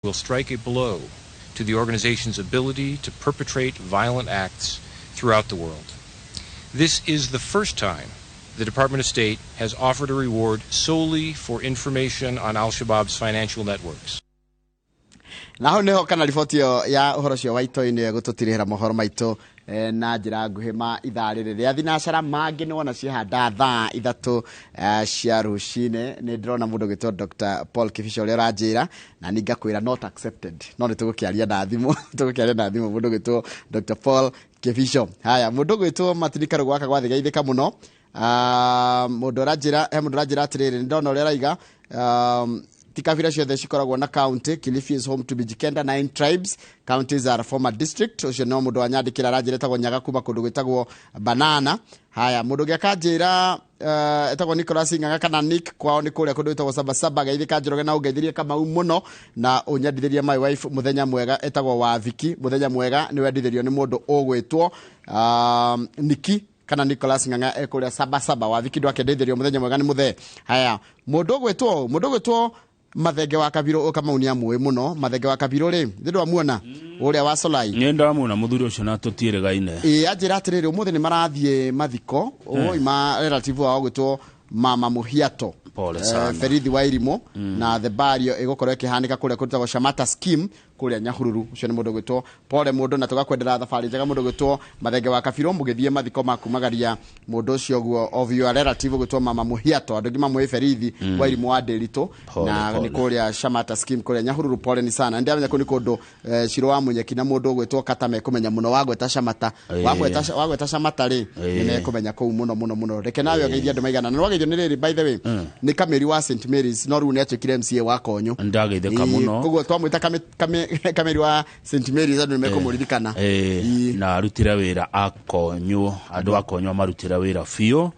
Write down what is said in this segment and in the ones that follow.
Will strike a blow to the organization's ability to perpetrate violent acts throughout the world. This is the first time the Department of State has offered a reward solely for information on Al Shabaab's financial networks. Na hau niho kana riboti ĩyo ya ũhoro ũcio wa itoi-inĩ ĩgũtũtirĩhĩra mohoro maitũ na njĩra nguhĩ ma ithaa rĩrĩ rĩa thinacara. Mangĩ nĩ wona ciahanda thaa 3 cia rũcinĩ. Nĩ ndĩrona mũndũ ũgĩtwo Dr Paul Kibica ũrĩa ũranjĩra na ni ngakwĩra not accepted, no nĩ tũgũkĩaria na thimũ, tũgũkĩaria na thimũ mũndũ ũgĩtwo Dr Paul Kibico. Haya, mũndũ ũgwĩtwo Matini Karũgũ gaka gwathigaithĩka mũno. Ah, mũndũ ũranjĩra, he mũndũ ũranjĩra atĩrĩrĩ, nĩ ndona ũrĩa araiga, ti kabira ciothe cikoragwo na county. Kilifi is home to Mijikenda, nine tribes. Counties are former district. Ũcio no mũndũ wanyandĩkĩra, aranjĩra etagwo Nyaga kuma kũndũ gwĩtagwo Banana. Haya, mũndũ ũngĩ akanjĩra etagwo Nicholas Ng'ang'a kana Nick, kwao nĩ kũrĩa kũndũ gwĩtagwo Sabasaba. Geithĩka Njoroge na ũngeithĩrie Kamau mũno na ũnyendithĩrie my wife mũthenya mwega, etagwo Waviki. Mũthenya mwega nĩ wendithĩrio nĩ mũndũ ũgwĩtwo Niki kana Nicholas Ng'ang'a ekũrĩa Sabasaba. Waviki ndwakendeithĩrio mũthenya mwega nĩ mũthee. Haya, mũndũ ũgwĩtwo Mathenge wa Kabirũ, Kamau nĩ amũĩ mũno. Mathenge wa Kabirũ rĩ, nĩ ndwamuona ũrĩa wa Solai? Nĩ ndamuona mũthuri ũcio na tũtiĩrĩgaine. Ĩ, anjĩra atĩrĩrĩ, ũmũthĩ nĩ marathiĩ mathiko oi ma relative wao gwĩtwo Mama Muhiato. Pole sana. Ferithi wa Irimũ, na the burial ĩgũkorwo ĩkĩhanĩka kũrĩa kũrutagwo Shamata Scheme kũrĩa Nyahururu. Ũcio nĩ mũndũ gwĩtwo pole mũndũ, na tũgakwendera thabarĩ njega, mũndũ gwĩtwo Mathenge wa Kabirũ, mũgĩthiĩ mathiko ma kumagaria mũndũ ũcio ũguo of your relative gwĩtwo Mama Muhiato, andũ aingĩ mamũĩ Ferithi wa Irimũ wa Ndĩritũ. Pole, Na pole. nĩ kũrĩa Shamata Scheme kũrĩa Nyahururu. Pole ni sana. Ndĩramenya kũu nĩ kũndũ Ciro wa Munyeki na mũndũ ũgwĩtwo Kata mekũmenya mũno wagweta Shamata. Wagweta Shamata rĩ, nĩ mekũmenya kũu mũno mũno mũno. Reke nawe ũgeithie andũ maigana na nĩwageithio nĩ rĩrĩ, by the way, nĩ Kamĩri wa St Mary's, no rĩu nĩ atuĩkire MCA wa Konyũ. Ndageithĩka mũno. Koguo twamwĩta Kamĩri wa St Mary's, andũ nĩ mekũmũririkana. Na arutire wĩra akonywo, andũ akonywo marutire wĩra biũ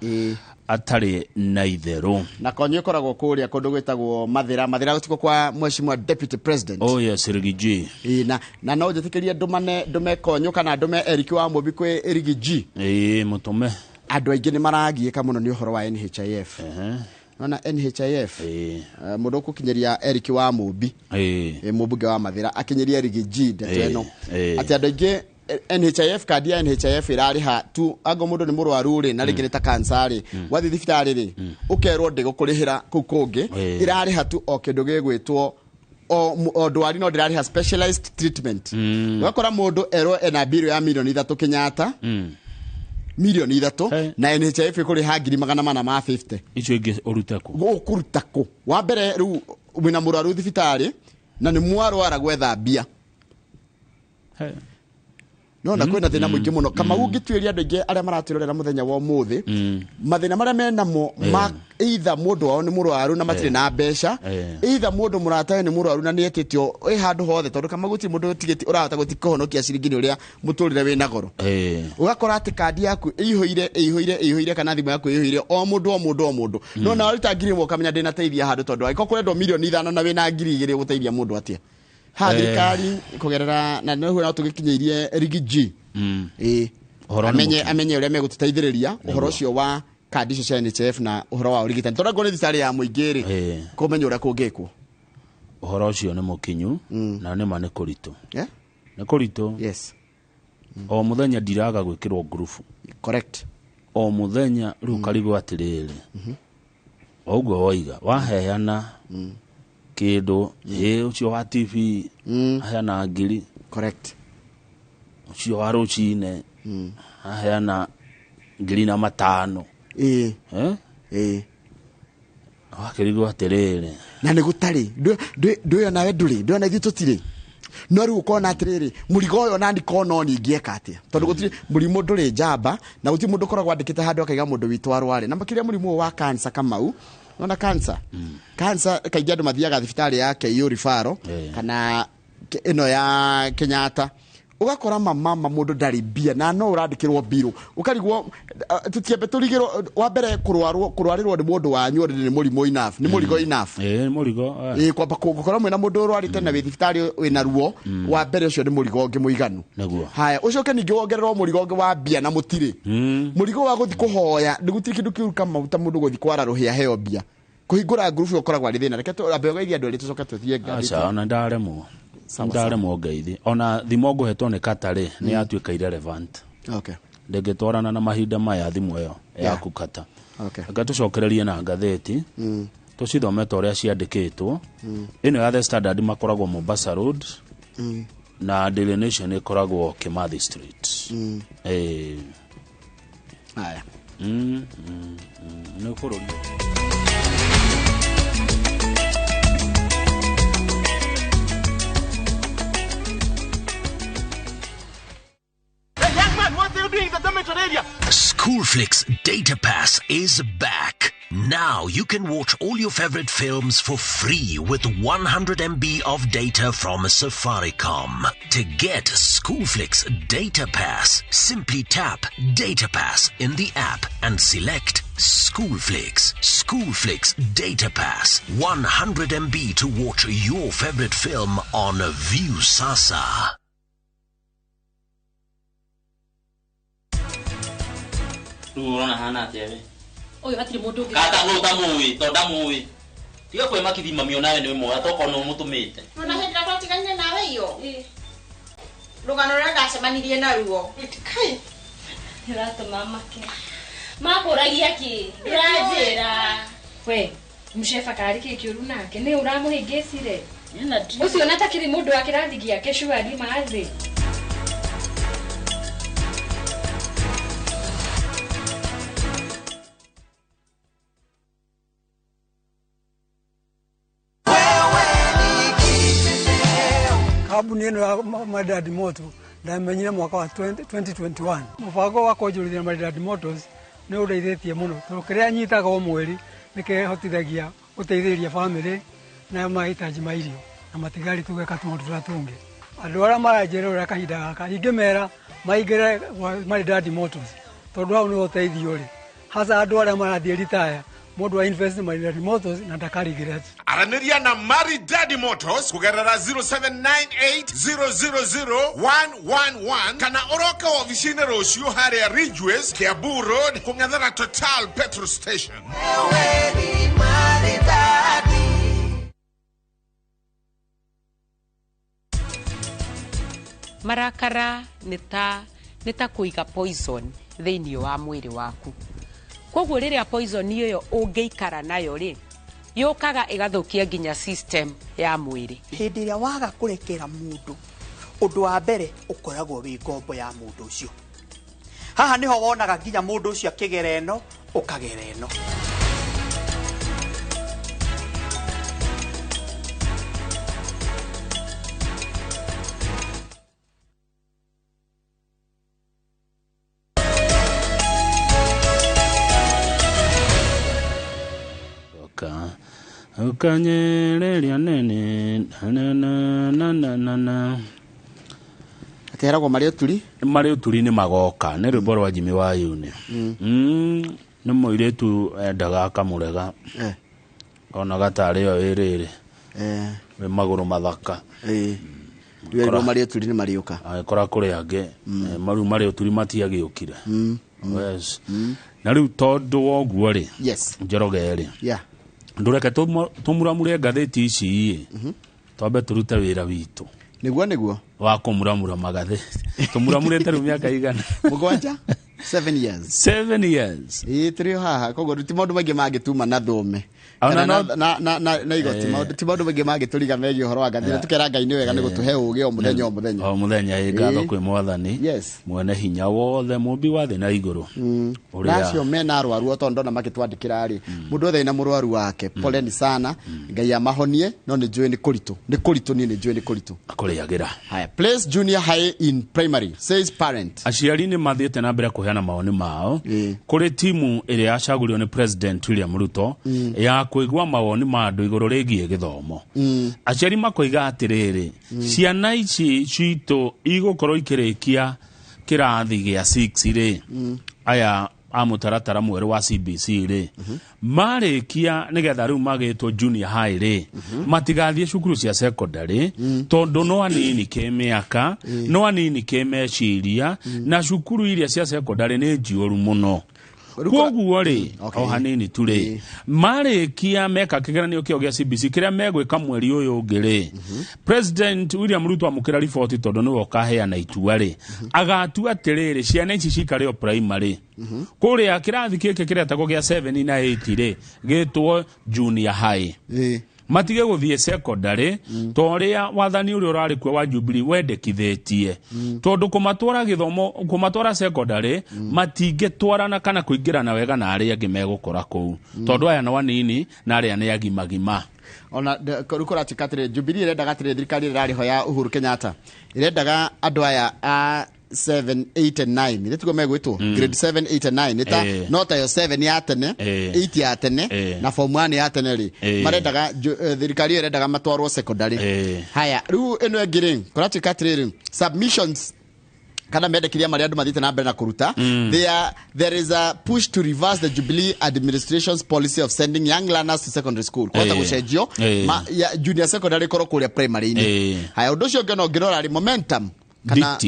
atarĩ na itherũ. Na Konyũ ĩkoragwo kũrĩa kũndũ gwĩtagwo Mathĩra. Mathĩra gũtiko kwa mheshimiwa deputy president. Oh yes, Riggy G. Ĩĩ, na no njĩtĩkĩrie ndũmane, ndũme Konyũ kana ndũme Eric wa Mũmbi kwĩ Riggy G? Ĩĩ, mũtũme. Andũ aingĩ nĩ maragiĩka mũno nĩ ũhoro wa NHIF. Nona NHIF, mũndũ ũkũkinyĩria Eric wa Mũmbi, mũmbunge wa Mathĩra, akinyirie Riggy G ndeto ĩno atĩ andũ aingĩ NHIF, kandi ya NHIF ĩrarĩha tu ango mũndũ nĩ mũrwaru rĩ, na rĩngĩ nĩ ta cancer rĩ, wathiĩ thibitarĩ rĩ, ũkerwo ndĩgũkũrĩhĩra kũu kũngĩ. Ĩrarĩha tu o kĩndũ gĩgwĩtwo o ndwari, no ndĩrarĩha specialized treatment. Ũgakora mũndũ erwo ena mbirũ ya 3 mirioni Kenyatta, 3 mirioni na NHIF ĩkũrĩha ngiri magana mana ma 50. Icio ingĩ ũrute kũ? Gũkũruta kũ? Wa mbere, rĩu wĩna mũrwaru thibitarĩ na nĩ mwarwara gwetha mbia. No na kwĩna thĩna mũingĩ mũno, Kamau. Ũngĩtuĩria andũ aingĩ arĩa maratwĩrorera mũthenya wa ũmũthĩ, mathĩna marĩa menamo ma either mũndũ wao nĩ mũrwaru na matirĩ na mbeca, either mũndũ mũratawe nĩ mũrwaru na nĩ etĩtio ĩ handũ hothe, tondũ Kamau gũtirĩ mũndũ ũtigĩti ũrahota gũti kũhonokia ciringi nĩ ũrĩa mũtũrĩre wĩna goro. Ũgakora atĩ kandi yaku ĩihũire, ĩihũire, ĩihũire, kana thimũ yaku ĩihũire o mũndũ, o mũndũ, o mũndũ, no nawe ruta 1000 ũkamenya ndĩnateithia handũ, tondũ angĩkorwo kũrendwo 5 mirioni na wĩna 2000, ũgũteithia mũndũ atĩa? Ha, thirikari kũgerera na nĩguo no tũgĩkinyĩirie Riggy G, ĩĩ. Ũhoro nĩ Amenye mũkinyu. amenye ũrĩa megũtũteithĩrĩria ũhoro ũcio wa kandi icio cia NHIF na ũhoro wa ũrigitani, tondũ angorwo nĩ thibitarĩ ya mũingĩ rĩ, kũmenya ũrĩa kũngĩkwo. Ũhoro ũcio nĩ mũkinyu na nĩma nĩ kũritũ. Nĩ kũritũ. O mũthenya ndiraga gwĩkĩrwo ngurubu. O mũthenya. Rĩu karigwo atĩrĩrĩ, o ũguo woiga waheana kĩndũ, ĩ ũcio wa TV aheana ngiri, ũcio wa rũcinĩ aheana ngiri na matano. Eh? Wakĩrigwo atĩrĩrĩ, Na nĩ gũtarĩ ndũyo, nawe ndũrĩ ndũyo, na ithuĩ tũtirĩ. No rĩu ũkona atĩrĩrĩ, mũrigo ũyũ ona ndikona ningĩeka atĩa, tondũ gũtirĩ mũrimũ ndũrĩ njamba na gũtirĩ mũndũ ũkoragwo andĩkĩte handũ akaiga mũndũ witũ arware, na makĩria mũrimũ ũyũ wa cancer. Kamau, nona cancer, cancer kaingĩ andũ mathiaga thibitarĩ ya KU referral kana ĩno ya Kenyatta. Ũgakora mamama mũndũ ndarĩ mbia na no ũrandĩkĩrwo mbirũ, ũkarigwo tũtiambe tũrigĩrwo. Wa mbere, kũrwarwo, kũrwarĩrwo nĩ mũndũ wanyu already nĩ mũrimũ enough, nĩ mũrigo enough. Ĩ mũrigo. Ĩ, kwamba gũkorwo mwĩna mũndũ ũrwarĩte na wĩ thibitarĩ wĩna ruo, wa mbere ũcio nĩ mũrigo ũngĩ mũiganu. Haya, ũcoke ningĩ wongererwo mũrigo ũngĩ wa mbia na mũtirĩ, mũrigo wa gũthi kũhoya. Nĩ gũtirĩ kĩndũ kĩũru kama ta mũndũ gũthi kwara rũhĩa heo mbia. Kũhingũra ngurubu ũkoragwo arĩ thĩna. Reke tũambe ũgeithie andũ erĩ tũcoke tũthiĩ ngathĩti. Aca, ona ndaremwo. Ndaremwo ngeithi. Ona thimũ ngũhetwo nĩ Kata rĩ, nĩ yatuĩka irrelevant. Okay. Ndĩngĩtwarana na mahinda maya thimũ ĩyo yaku Kata. Okay. Reke tũcokererie na ngathĩti. Tũcithome ta ũrĩa ciandĩkĩtwo. Ĩno ya The Standard makoragwo Mombasa Road. Na Daily Nation ĩkoragwo Kimathi Street. Haya. Nĩ bũrũri. Schoolflix Data Pass is back. Now you can watch all your favorite films for free with 100 MB of data from Safaricom. To get Schoolflix Data Pass, simply tap Data Pass in the app and select Schoolflix. Schoolflix Data Pass. 100 MB to watch your favorite film on Viusasa. Rĩu ũrona hana atĩa we? Ũyũ hatirĩ mũndũ ũngĩ. Kata no ũtamũĩ, to ndamũĩ. Tiga kwĩma kithima mami onawe nĩ ũmwe, tokorwo nĩ ũmũtũmĩte. Ona hĩndĩ ĩrĩa twatiganire nawe iyo. Rũgano rũrĩa ndacemanirie naruo. Kai. Ũratũma make. Makũragia kĩ? Ndũranjĩra. We, msheba karĩ kĩ kĩũru nake? Nĩ ũramũhĩngĩcire? Ũcio ona takĩrĩ mũndũ wa kĩrathi gĩake cuari mathĩ. Kambuni ĩno ya Maridadi Motors ndamenyire mwaka wa 2021. Mũbango wa kwonjorithia Maridadi Motors nĩ ũndeithĩtie mũno tondũ kĩrĩa nyitaga o mweri nĩ kĩhotithagia gũteithĩrĩria bamĩrĩ na mahitaji ma irio na matigari tũgeka tũmaũndũ tũrĩa tũngĩ. Andũ arĩa maranjĩrorera kahinda gaka ingĩmera maingĩre Maridadi Motors tondũ hau nĩho ũteithio ũrĩ. Hasa andũ arĩa marathiĩ ritaya mũndũ wa invest Maridadi Motors na ndakaregret. Aranĩria na Maridadi Motors kũgerera 0798000111 kana ũroke wabici-inĩ rũciũ harĩa Ridgeways, Kiambu Road, kũng'ethera Total Petrol Station. Marakara nĩ ta kũiga poison thĩinĩ wa mwĩrĩ waku. Koguo rĩrĩa poison ĩyo ũngĩikara nayo rĩ, yũkaga ĩgathũkia nginya system ya mwĩrĩ. Hĩndĩ ĩrĩa waga kũrekera mũndũ, ũndũ wa mbere ũkoragwo wĩ ngombo ya mũndũ ũcio. Haha nĩho wonaga nginya mũndũ ũcio akĩgera ĩno, ũkagera ĩno. Ukanyereria nene na na na na na na. Ateragwo marĩ ũturi? Marĩ ũturi nĩ magoka, nĩ rwĩmbo rwa Jimmy wa Yune. Nĩ mũirĩtu endaga akamũrega. Onaga tarĩ yo ĩrĩrĩ. Wĩ magũrũ mathaka. Rĩu marĩ ũturi nĩ marĩũka. Agĩkora kũrĩ angĩ, maru marĩ ũturi matiagĩũkire. Yes. Na rĩu tondũ wa ũguo rĩ. Yes. Njoroge rĩ. Yeah. Ndũreke tũmuramure ngathĩti ici ĩ. Twambe tũrute wĩra witũ. Nĩguo nĩguo. Wa kũmuramura magathĩti. Tũmuramurĩte rĩu mĩaka igana? 7. 7 years. 7 years. Ĩĩ tũrĩ o haha koguo ti maũndũ maingĩ mangĩtuma na thũme. Kana na igoti ti maũndũ maingĩ mangĩtũriga megiĩ ũhoro wa ngathĩti. Tũkera Ngai nĩ wega nĩ gũtũhe ũũgĩ o mũthenya o mũthenya. O mũthenya ĩ ngatho kwĩ Mwathani. Yes. Mwene hinya wothe mũmbi wa thĩ na igũrũ. Na acio mena arwaru o tondũ ndona makĩtwandĩkĩra rĩ. Mũndũ othe ena mũrwaru wake. Poleni sana. Ngai amahonie no nĩ njũĩ nĩ kũritũ. Nĩ kũritũ niĩ nĩ njũĩ nĩ kũritũ. Kũrĩagĩra. Haya, place junior high in primary says parent. Aciari nĩ mathiĩte na mbere kũheana mawoni mao kũrĩ timu ĩrĩa yacagũrirwo nĩ President William Ruto ya kũigua mawoni ma andũ igũrũ rĩgiĩ gĩthomo. Aciari makoiga atĩrĩrĩ, ciana ici citũ igũkorwo ikĩrĩkia kĩrathi gĩa 6 rĩ, aya a mũtaratara mwerũ wa CBC rĩ, marĩkia nĩgetha rĩu magĩtwo junior high rĩ, matigathiĩ cukuru cia secondary tondũ no anini kĩmĩaka, no anini kĩmeciria, na cukuru iria cia secondary nĩ njiyũru mũno. Koguo rĩ o hanini tu rĩ marĩkia meka kĩgeranio kĩo gĩa CBC kĩrĩa megwĩka mweri ũyũ ũngĩ rĩ, President William Ruto amũkĩra riboti tondũ nĩwe ũkaheana itua rĩ, agatua atĩrĩrĩ, ciana ici cikare o primary kũrĩa kĩrathi gĩkĩ kĩretagwo gĩa 7 na 8 rĩ gĩtwo junior high, matige gũthiĩ secondary ta ũrĩa wathani ũrĩa ũrarĩ kuo wa Jubilee wendekithĩtie, tondũ kũmatwara gĩthomo kũmatwara secondary matingĩtwarana kana kũingĩrana wega na arĩa angĩ megũkora kũu, tondũ aya nĩ anini na arĩa nĩ agimagima. Ona rĩu kũratuĩka atĩrĩrĩ, Jubilee ĩrendaga atĩrĩrĩ, thirikari ĩrĩa ĩrarĩ ho ya Uhuru Kenyatta ĩrendaga andũ aya a 7 8 and 9 nĩ tiguo megwĩtwo grade 7 8 and 9 nĩ ta no tayo 7 ya tene, 8 ya tene na form 1 ya tene rĩ, marendaga thirikari ĩyo ĩrendaga matwarwo secondary. Haya, rĩu ĩno ĩngĩ rĩ, kũratuĩka atĩrĩrĩ, submissions kana mendekithia marĩa andũ mathiĩte na mbere na kũruta, there is a push to reverse the Jubilee administration's policy of sending young learners to secondary school, kũhota gũcenjio ya junior secondary ĩkorwo kũrĩa primary-inĩ. Haya, ũndũ ũcio ũngĩ ona ũngĩrora rĩ, momentum kana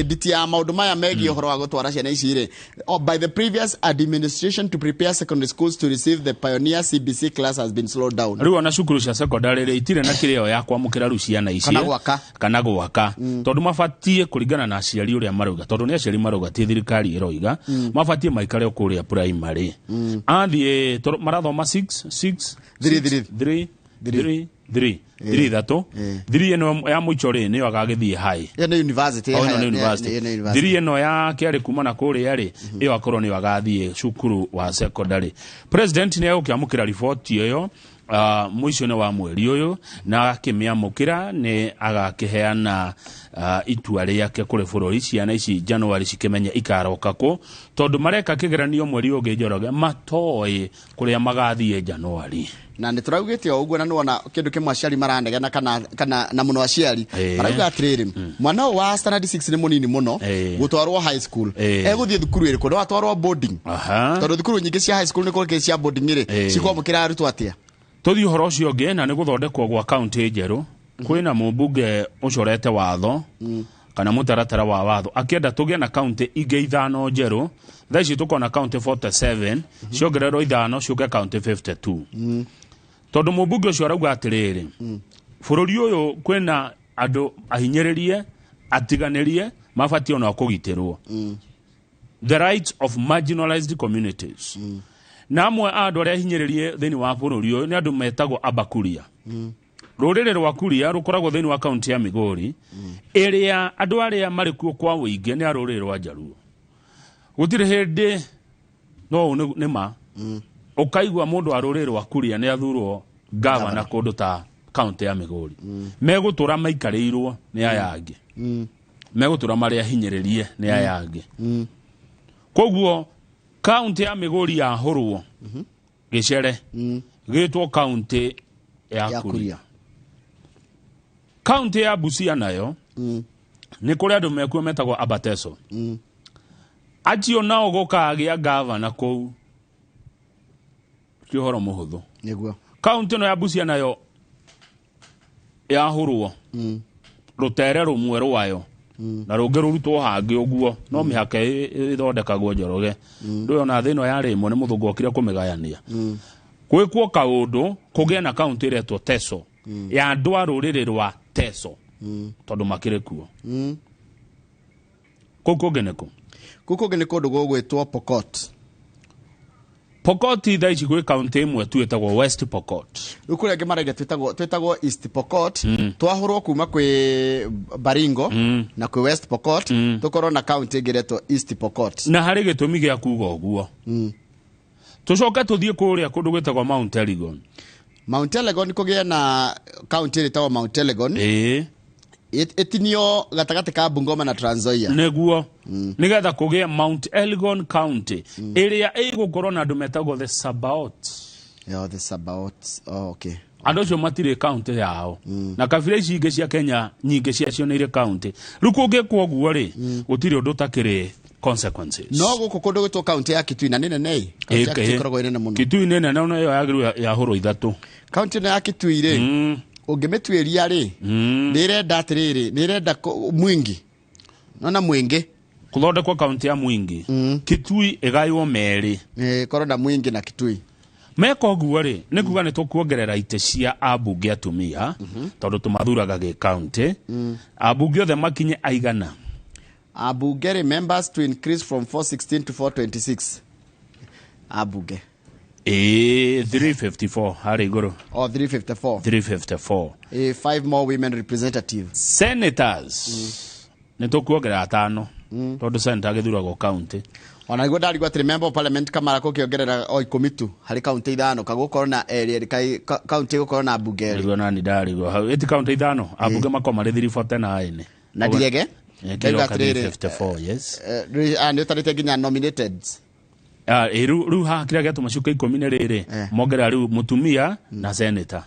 nditi ya maũndũ maya megiĩ ũhoro wa gũtwara ciana ici rĩ, by the previous administration to prepare secondary schools to receive the pioneer CBC class has been slowed down. Rĩu ona cukuru cia secondary rĩ itirĩ na kĩrĩo ya kwamũkĩra rĩu ciana ici kana gwaka, kana gwaka, tondũ mabatiĩ kũringana na aciari ũrĩa marauga, tondũ nĩ aciari marauga ti thirikari ĩroiga, mabatiĩ maikare o kũrĩa primary. Athiĩ marathoma 6 6 3 3 3 3 3 3 3 ĩno ya mũico rĩ nĩyo agagĩthiĩ high. Ĩyo nĩ university. Ĩno nĩ university. 3 ĩno ya kerĩ kuma na kũrĩa rĩ ĩyo akorwo nĩyo agathiĩ cukuru wa secondary. President nĩ egũkĩamũkĩra riboti ĩyo mũico-inĩ wa mweri ũyũ, na akĩmĩamũkĩra nĩ agakĩheana itua rĩake kũrĩ bũrũri, ciana ici January cikĩmenye ikaroka kũ, tondũ mareka kĩgeranio mweri ũngĩ Njoroge matoĩ kũrĩa magathiĩ January. Na nĩ tũraugĩte o ũguo, na nĩwona kĩndũ kĩmwe aciari maranegena kana na mũno aciari marauga atĩrĩrĩ, mwana ũyũ wa standard 6 nĩ mũnini mũno gũtwarwo high school, egũthiĩ thukuru ĩrĩkũ? No atwarwo boarding, tondũ thukuru nyingĩ cia high school nĩ kũrĩ cia boarding rĩ, cikwamũkĩra arutwo atĩa? Tũthiĩ ũhoro ũcio ũngĩ, na nĩ gũthondekwo gwa kaunti njerũ. Kwĩna mũmbunge ũcorete watho kana mũtaratara wa watho akĩenda tũgĩe na kaunti ingĩ 5 njerũ. Thaa ici tũkona kaunti 47 ciongererwo 5 ciũke kaunti 52. Tondũ mũmbunge ũcio arauga atĩrĩrĩ, bũrũri ũyũ kwĩna andũ ahinyĩrĩrie atiganĩrie mabatiĩ ona kũgitĩrwo, the rights of marginalized communities. Na amwe a andũ arĩa ahinyĩrĩrie thĩinĩ wa bũrũri ũyũ nĩ andũ metagwo Abakuria. Rũrĩrĩ rwa Kuria rũkoragwo thĩinĩ wa kaunti ya Migori, ĩrĩa andũ arĩa marĩ kuo kwa ũingĩ nĩ a rũrĩrĩ rwa Jaluo. Gũtirĩ hĩndĩ no nĩ ma ũkaigua mũndũ wa rũrĩrĩ rwa Kuria nĩ athurwo gavana kũndũ ta kaunti ya Migori. Megũtũra maikarĩirwo nĩ aya angĩ, megũtũra marĩ ahinyĩrĩrie nĩ aya angĩ. Koguo kaunti ya Migori yahũrwo gĩcere gĩtwo kaunti ya Kuria. Kaunti ya Busia nayo nĩ kũrĩ andũ mekuo metagwo Abateso. Acio nao gũkagĩa gavana kũu ti ũhoro mũhũthũ. Nĩguo. Kaunti ĩno ya Busia nayo yahũrwo rũtere rũmwe rwayo na rũngĩ rũrutwo hangĩ ũguo, no mĩhaka ĩthondekagwo Njoroge. Ndũĩ ona thĩ ĩno yarĩ ĩmwe nĩ mũthũngũ okire kũmĩgayania. Gwĩkwo kaũndũ kũgĩe na kaunti ĩretwo Teso ya andũ a rũrĩrĩ rwa Teso, tondũ makĩrĩ kuo. Kũu kũngĩ nĩ kũ? Kũu kũngĩ nĩ kũndũ gũgwĩtwo Pokot. Pokot thaa ici gwĩ kaunti ĩmwe tu ĩtagwo West Pokot. Rĩu kũrĩa angĩ marauga twĩtagwo East Pokot, twahũrwo kuma kwĩ Baringo na kwĩ West Pokot, tũkorwo na kaunti ĩngĩ ĩretwo East Pokot. Na harĩ gĩtũmi gĩa kuga ũguo. Tũcoke tũthiĩ kũrĩa kũndũ gwĩtagwo Mount Elgon. Mount Elgon kũgĩe na kaunti ĩtagwo Mount Elgon. Ĩtinio gatagatĩ ka Bungoma na Trans Nzoia. Nĩguo. Nĩgetha kũgĩe Mount Elgon County ĩrĩa ĩgũkorwo na andũ metagwo the Sabaot. Yeah, the Sabaot. Oh, okay. Andũ acio matirĩ kaunti yao. Na kabira ici ingĩ cia Kenya nyingĩ ciacio nĩ irĩ kaunti. Rĩu kũngĩkwo ũguo rĩ, gũtirĩ ũndũ ũtakĩrĩ consequences. No gũkũ kũndũ gwĩtwo kaunti ya Kitui na nĩ nene ĩ. Kaunti ya Kitui ĩkoragwo ĩ nene mũno. Kitui nĩ nene ona ĩyo yagĩrĩirwo yahũrwo 3. Kaunti ĩno ya Kitui rĩ, ũngĩmĩtuĩria rĩ, nĩ ĩrenda atĩrĩrĩ, nĩ ĩrenda mwingi. Nona mwingi. Kũthondekwo kaunti ya Mwingi. Kitui ĩgaywo merĩ. Korwo na Mwingi na Kitui. Meka ũguo rĩ, nĩ kuga nĩ tũkuongerera itĩ cia ambunge atumia, tondũ tũmathuraga gĩ kaunti. Ambunge othe makinye aigana? Ambunge rĩ, members to increase from 416 to 426. Ambunge. Ĩĩ, 354 harĩ igũrũ. O 354. 354. 5 more women representative. Senators nĩ tũkuongerera 5, tondũ senator agĩthuragwo kaunti. Ona niguo ndarigwo atĩrĩ, member of parliament kamara kũkĩongerera o 10 tu harĩ kaunti 5, kagũkorwo na erĩ kaunti gũkorwo na mbunge erĩ. Niguo nani ndarigwo hau ĩti kaunti 5 ambunge makorwo marĩ 349. Na ndirege Ndaiga atĩrĩrĩ, 54, yes. Nĩ ũtarĩte nginya nominated. Rĩu haha kĩrĩa gĩatũma ciũke 10 nĩ rĩrĩ, mongerera rĩu mũtumia na senator.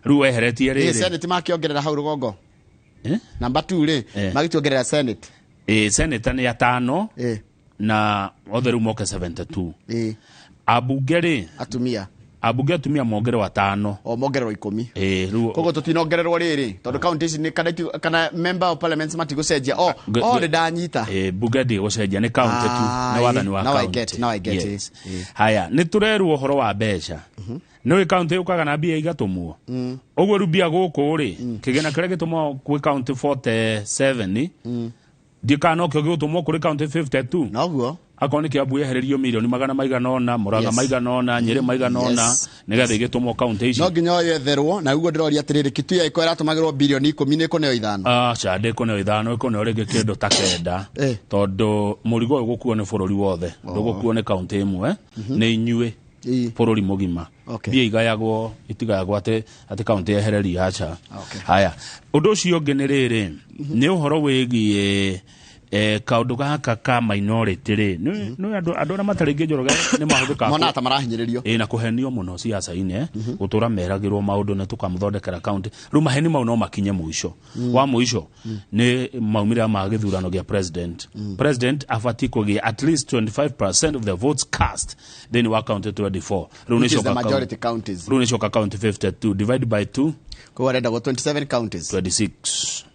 Rĩu weheretie rĩrĩ. Senate makĩongerera hau rũgongo. Namba 2 rĩ, magĩtuongerera senate. Senator nĩ 5 na othe rĩu moke 72. Ambunge rĩ, atumia. Ambunge atumia mongererwo 5. O mongererwo 10. Rĩu koguo tũtinongererwo rĩrĩ, tondũ kaunti ici nĩ kana member of parliament matigũcenjia. O nĩ ndanyita. Bunge ndĩgũcenjia, nĩ kaunti tu, nĩ wathani wa kaunti. Now I get it. Haya, nĩ tũrerwo ũhoro wa mbeca. Nĩ kaunti yũkaga na mbia igatũmwo. Ũguo rĩu mbia gũkũ rĩ, kĩgĩna kĩrĩa gĩtũmwo gwĩ kaunti 47, ndiĩ nokĩo gĩgũtũmwo kũrĩ kaunti 52. Noguo. Akorwo nĩ Kiambu yehererio mirioni 800, Murang'a 800, Nyĩrĩ 800, nĩgetha igĩtũmwo kaunti ici. No nginya yetherwo, na ũguo ndĩroria atĩrĩrĩ, Kitui ĩkorwo ĩratũmagĩrwo birioni 10 nĩ ĩkũneo 5. Aca, ndĩkũneo 5, ĩkũneo rĩngĩ kĩndũ ta 9, tondũ mũrigo ũyũ gũkuo nĩ bũrũri wothe, ndũgũkuo nĩ kaunti ĩmwe, nĩ inyuĩ bũrũri mũgima. Mbia igayagwo, itigayagwo atĩ kaunti yehererio, aca. Haya, ũndũ ũcio ũngĩ nĩ rĩrĩ, nĩ ũhoro wĩgiĩ kaundu gaka ka minority rĩ, nĩ andũ arĩa matarĩ ingĩ Njoroge nĩ mahũthĩkaga mona ta marahinyĩrĩrio. Na kũhenio mũno siasa-inĩ, gũtũra meragĩrwo maũndũ nĩ tũkamũthondekera kaunti. Rĩu maheni mau no makinye mũico. Wa mũico nĩ maumĩrĩra ma gĩthurano gĩa president. President abatiĩ kũgĩa at least 25% of the votes cast thĩinĩ wa county 24. Rĩu nĩ coka majority counties. Rĩu nĩ coka county 52 divide by 2. Koguo arendagwo 27 counties. 26.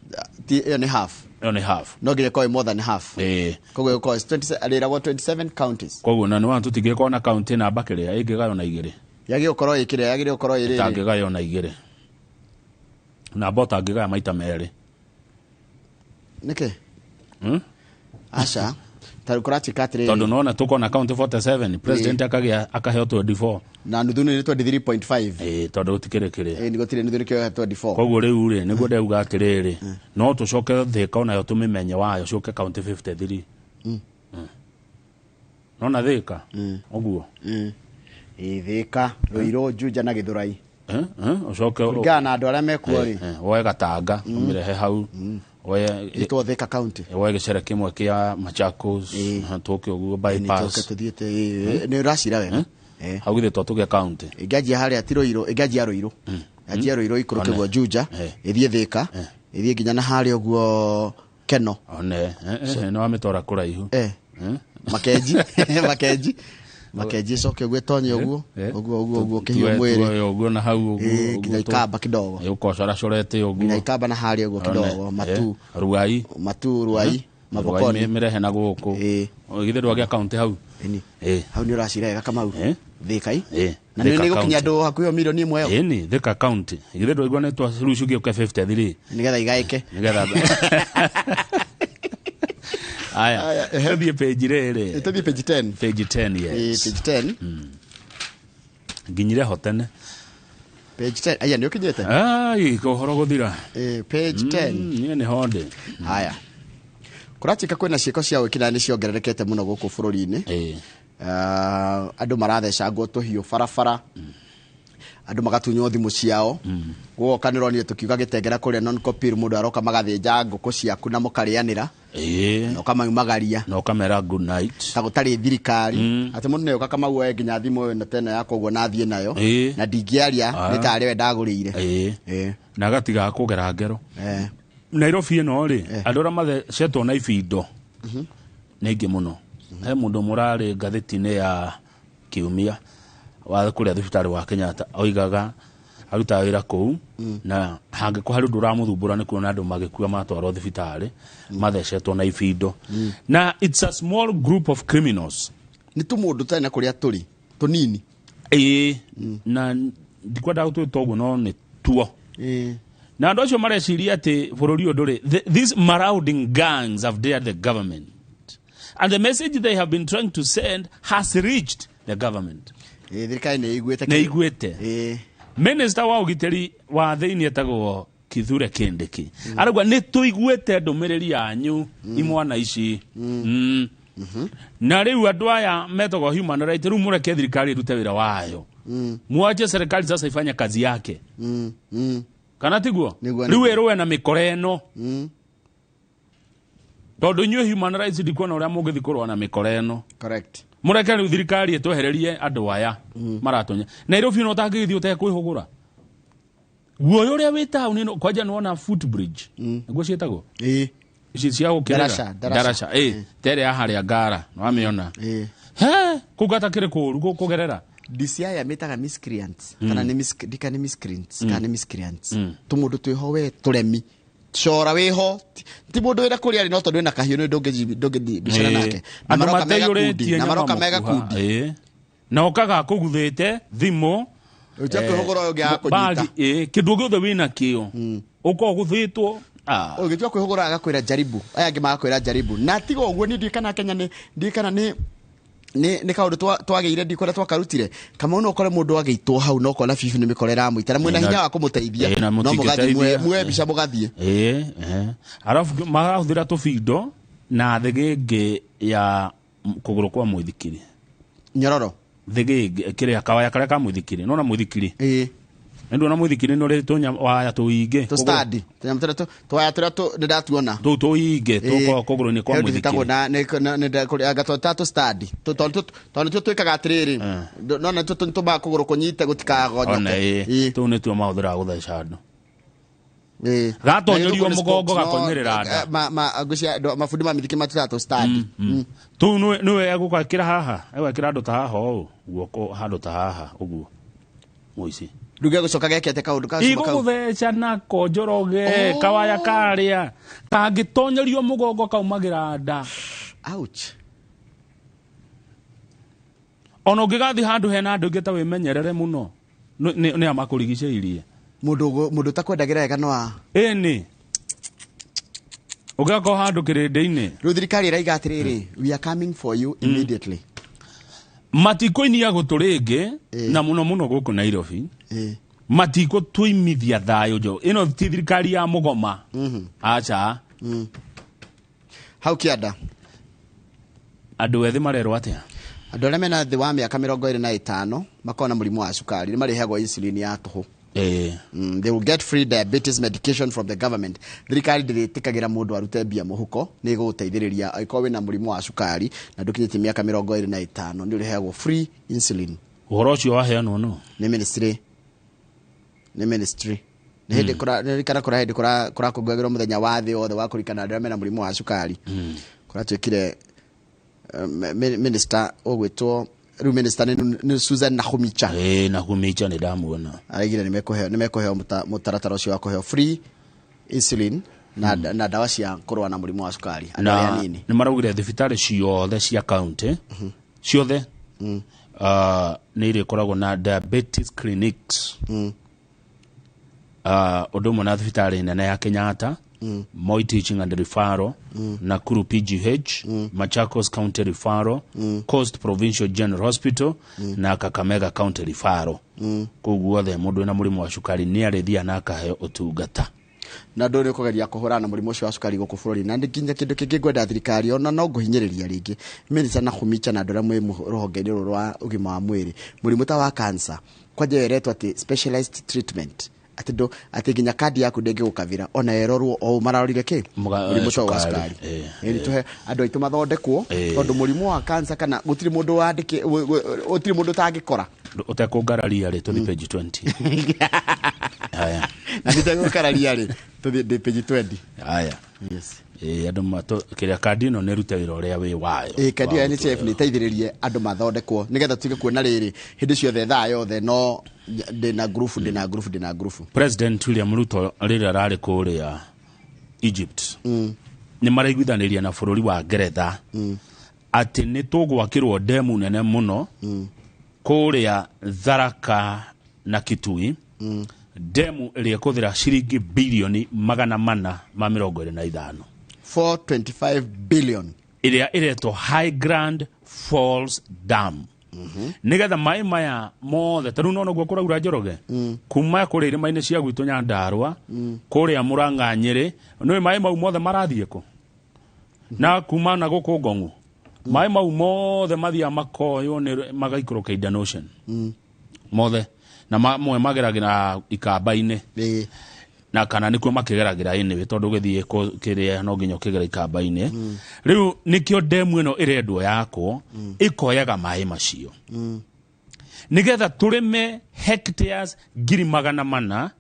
Ĩyo nĩ half. Ĩyo nĩ half. No nginya ĩkorwo more than half. Koguo ĩkorwo 27, 27 counties. Koguo na nĩ tũtingĩkorwo na county namba kĩrĩa ĩngĩgaywo na 2. Yagĩrĩirwo gũkorwo ĩ kĩrĩa, yagĩrĩirwo gũkorwo ĩ rĩrĩ. Ĩtangĩgaywo na 2. Namba ũtangĩgaya maita merĩ. Nĩkĩ? Aca. Tarĩu kũratuĩka atĩrĩrĩ. Tondũ nĩwona tũkona county 47, president akagĩa akaheo 24. Na nuthu nĩ 23.5. Tondũ gũtikĩrĩ kĩrĩa. Nĩ gũtirĩ nuthu nĩkĩo 24. Koguo rĩu rĩ, nĩguo ndauga atĩrĩrĩ, no tũcoke Thĩka onayo tũmĩmenye wayo coke county 53. Nona Thĩka? Ũguo. Thĩka, Ruiru, Juja na Gĩthũrai. Ũcoke kũringana na andũ arĩa mekuo rĩ. Woe Gatanga, ũmĩrehe hau. Woe ĩtwo Thĩka county. Woe gĩcere kĩmwe kĩa Machakos, tũke ũguo bypass. Tũke tũthiĩte, nĩ ũracira wega. Hau githĩ to tũgĩe county. Ĩngĩanjia harĩa ti Ruiru, ĩngĩanjia Ruiru. Yanjia Ruiru ikũrũke guo Juja, ĩthiĩ Thĩka, ĩthiĩ nginya na harĩa ũguo Keno. One, nĩ wamĩtwara kũraihu. Makenji, Makenji. Makenji coke ũguo ĩtonye ũguo, ũguo ũguo ũguo kĩhiũ mwĩrĩ. Ũguo na hau ũguo. Nginya Ikamba kidogo. Ũkocoracorete ũguo. Nginya Ikamba na harĩa ũguo kidogo, Matu. Ruai. Matu, Ruai, Mavokoni. Mĩrehe na gũkũ. Githĩ ndwagĩa county hau. Hau nĩ ũracira wega Kamau. Thĩka i. Na nĩ gũkinya andũ hakuhĩ milioni 1 ĩyo. Ĩni, Thĩka county. Githĩ ndwaigua nĩ twa rĩu cigĩũke 53. Nĩgetha igaĩke. Nĩgetha. Aya, tũthiĩ page rĩrĩ. Tũthiĩ page 10. Page 10, yes. Page 10. Nginyire ho tene. Page 10. Aya, nĩ ũkinyĩte? Ai, ũhoro gũthira. Page 10. Niĩ nĩ ho ndĩ. Haya. Kũratuĩka kwĩna ciĩko cia wĩkinaĩ nĩ ciongererekete mũno gũkũ bũrũri-inĩ. Andũ marathecangwo tũhiũ barabara. Andũ magatunywo thimũ ciao. Guoka nĩ ũronire tũkiuga gĩtengera kũrĩa non-copy mũndũ aroka magathĩnja ngũkũ ciaku na mũkarĩanĩra. Na ũkamaumagaria. Na ũkamera good night. Ta gũtarĩ thirikari. Atĩ mũndũ nĩoka Kamau oe nginya thimũ ĩno ta ĩno yakwa ũguo na athiĩ nayo. Na ndingĩaria nĩ tarĩ we ndagũrĩire. Na agatiga kũgera ngero. Nairobi ĩno rĩ, andũ arĩa mathecetwo na ibindo nĩ aingĩ mũno. He mũndũ mũrarĩ ngathĩti-inĩ ya Kiumia wa kũrĩa thibitarĩ wa Kenyatta oigaga Arutaga wĩra kũu na hangĩkorwo harĩ ũndũ ũramũthumbũra nĩ kuona andũ magĩkua matwarwo thibitarĩ mathecetwo na ibindo. Na it's a small group of criminals. Nĩ tũmũndũ tũtarĩ na kũrĩa tũrĩ tũnini. Ĩĩ, na ndikwenda gũtwĩta ũguo no nĩ tuo. Na andũ acio mareciria atĩ bũrũri ũyũ ndũrĩ these marauding gangs have dared the government and the message they have been trying to send has reached the government. Ĩĩ, thirikari nĩ ĩiguĩte. Nĩ iguĩte. Minister wa ũgitĩri wa thĩinĩ etagwo Kithure Kindiki arauga nĩ tũiguĩte ndũmĩrĩri yanyu imwana ici. Na rĩu andũ aya metagwo human right, rĩu mũreke thirikari ĩrute wĩra wayo, mwache serikali sasa ifanye kazi yake. Kana tiguo? Nĩguo, rĩu nĩguo. ĩrũe na mĩkora ĩno, tondũ inyuĩ human rights ndikuona ũrĩa mũngĩthiĩ kũrũa na mĩkora ĩno. Correct. Mũreke rĩu thirikari ĩtwehererie andũ aya maratonya Nairobi no ũtangĩgĩthiĩ ũtekwĩhũgũra guoya ũrĩa wĩ taũni ĩno. Kwanja nĩwona footbridge nĩguo ciĩtagwo ici cia gũkĩrĩra. Ndaraca, ndaraca. Ndaraca, ĩ tere ya harĩa ngara nĩwamĩona he kũu gatakĩrĩ kũũru kũgerera. DCI amĩtaga miscreants kana nĩ ndika nĩ miscreants kana nĩ miscreants, tũmũndũ twĩho we tũremi cora wĩho, ti mũndũ wĩna kũrĩa arĩ no tondũ wĩna kahiũ nĩ ndũngĩbicana nake na Andũ maroka mega kundi mateiyũrĩtie na nyama maroka mega mũkuha. kundi. Na ũkaga kũguthĩte thimũ. Ũtua kwĩhũgũra ũyũ ũngĩ agakũnyita. Bagi, kĩndũ gĩothe wĩna kĩo ũkorwo gũthĩtwo. Ũgĩtua kwĩhũgũra agakwĩra jaribu, aya angĩ magakwĩra jaribu, na tiga ũguo niĩ ndiũĩ kana Kenya nĩ ndiũĩ kana nĩ kaũndũ twagĩire ndi kũrĩa twakarutire kamau, no ũkore mũndũ agĩitwo hau no ũkona bibi nĩ mĩkora ĩramũita na mwĩna hinya wa kũmũteithia Na no mũgathiĩ mũtingĩteithia. muoe mbica mũgathiĩ. Ĩĩ, arabu marahũthĩra tũbindo na thĩgĩngĩ ya kũgũrũ kwa mũithikiri. Nyororo. Thĩgĩngĩ kĩrĩa kawaya karĩa ka mũithikiri, nona mũithikiri ĩĩ nĩ mũithikiri nĩ ũrĩ waya tũingĩ. Tũ stand tũnyamũ tũrĩa tũwaya tũrĩa nĩ ndatuona. Tũu tũingĩ tũkoragwo kũgũrũ-inĩ kwa He ũndũ twĩtagwo mũithikiri. na nĩ anga twĩtaga tũ stand tondũ nĩtuo twĩkaga atĩrĩrĩ, no nĩtuo tũmaga kũgũrũ kũnyite Ona gũtikagonyoke. Ĩĩ, tũu nĩtuo mahũthĩraga gũtheca andũ. Gatonyerio mũgongo gakonyerera nda. Ngwĩciria mabundi ma mĩthiki matwĩtaga tũ stand. Tũu nĩwe egũgekĩra haha, egwekĩra handũ ta haha ũũ guoko, handũ ta haha ũguo mũici. Rĩu gegũcoka gekete kaũndũ ka cuma kau. Igũgũtheca nako njoroge. Oh. Kawaya karĩa kangĩtonyerio mũgongo kaumagĩra nda. Ouch. Ona ũngĩgathiĩ handũ hena andũ aingĩ ta wĩmenyerere mũno nĩ amakũrigicĩirie. Mũndũ ũtakwendagĩra wega no a Ĩni ũngĩgakorwo handũ kĩrĩndĩ-inĩ. Rĩu thirikari ĩraiga atĩrĩrĩ, we are coming for you immediately. Matikũinia gũtũ rĩngĩ na mũno mũno gũkũ Nairobi matikũtũimithia thayũ njo ĩno ti thirikari ya mũgoma, aca. Hau kĩanda. Andũ ethĩ marerwo atĩa? Andũ arĩa mena thĩ wa mĩaka 25 makoragwo na mũrimũ wa cukari nĩ marĩheagwo insulin ya tũhũ. They will get free diabetes medication from the government. Thirikari ndĩrĩtĩkagĩra mũndũ arute mbia mũhuko, nĩ ĩgũgũteithĩrĩria angĩkorwo wĩna mũrimũ wa cukari na ndũkinyĩtie mĩaka 25 nĩ ũrĩheagwo free insulin. Ũhoro ũcio waheanwo no Nĩ ministry, nĩ ministry nĩ hĩndĩ nĩririkana kũra hĩndĩ kũrakũngũagĩrwo mũthenya wa thĩ wothe wa kũririkana andũ arĩa mena mũrimũ wa cukari, kũratuĩkire minister ũgwĩtwo rĩu minister nĩ Susan Nakhumicha. Ĩĩ, Nakhumicha nĩ ndamuona. Araigire nĩ mekũheo mũtaratara ũcio wa kũheo free insulin na ndawa cia kũrũa na mũrimũ wa cukari andũ arĩa Na anini. nĩ maraugire thibitarĩ ciothe cia county ciothe nĩ irĩkoragwo na diabetes clinics, ũndũ ũmwe na thibitarĩ nene ya Kenyatta, Moi Teaching and Referral, Nakuru PGH, Machakos County Referral, Coast Provincial General Hospital na Kakamega County Referral. Kũu guothe mũndũ wĩna mũrimũ wa cukari nĩ arĩthiaga na akaheo ũtungata. Na ndå nä kå geria kå hå rana na må rimå å cio wa cukari gå kå bå rå ri na nĩ nginya kä ndå kä ngä ngwenda thirikari ona no ngå hinyä rä ria rä ngä minister Nakhumicha na andå arä a mwä rũhonge-inĩ rũrũ rwa ũgima wa mwĩrĩ, mũrimũ ta wa cancer kwanja ĩretwo atĩ specialized treatment, atĩ ndũ atĩ nginya kandi yaku ndĩngĩgũkavĩra ona ĩrorwo o ũũ mararorire kĩ mũrimũ ta ũyũ wa cukari. cukari. Ĩĩ, tũhe andũ aitũ mathondekwo tondũ mũrimũ wa cancer kana gũtirĩ mũndũ wandĩkĩ gũtirĩ mũndũ ũtangĩkora. Ũtekũngararia rĩ, tũthi page 20. Haya. Na nditegũkararia rĩ, tũthiĩ ndĩ page 20. Haya. Yes. Ĩĩ, andũ kĩrĩa kandi ĩno nĩ ĩrute wĩra ũrĩa wĩ wayo. Ĩĩ, kandi ya Wa NHIF nĩ ĩteithĩrĩrie andũ mathondekwo nĩgetha tutige kuona rĩrĩ hĩndĩ ciothe, thaa yothe no ndĩna ngurubu, ndĩna ngurubu, ndĩna ngurubu. President William Ruto rĩrĩa ararĩ kũrĩa Egypt, nĩ maraiguithanĩria na bũrũri wa Ngeretha atĩ nĩ tũgwakĩrwo ndemu nene mũno kũrĩa Tharaka na Kitui, ndemu ĩrĩa ĩkũthĩra ciringi bilioni 425. 425 billion. Ĩrĩa ĩretwo High Grand Falls Dam, nĩgetha maĩ maya mothe ta rĩu nona ũguo kũraura, Njoroge, kuma kũrĩa irĩma-inĩ cia gwitũ Nyandarũa, kũrĩa Mũrang'a, Nyĩrĩ, nĩũĩ maĩ mau mothe marathiĩ kũ? Na kuma na gũkũ Ngong'u, maĩ mau mothe mathiaga makoywo nĩ magaikũrũka Indian Ocean mothe, na mamwe mageragĩra ikamba-inĩ na kana nĩkuo makĩgeragĩra anyway, tondũ ũgĩthiĩ kĩrĩa no nginya ũkĩgera ikamba-inĩ. Rĩu nĩkĩo ndemu ĩno ĩrendwo yakwo ĩkoyaga maĩ macio nĩgetha tũrĩme hectares 400,000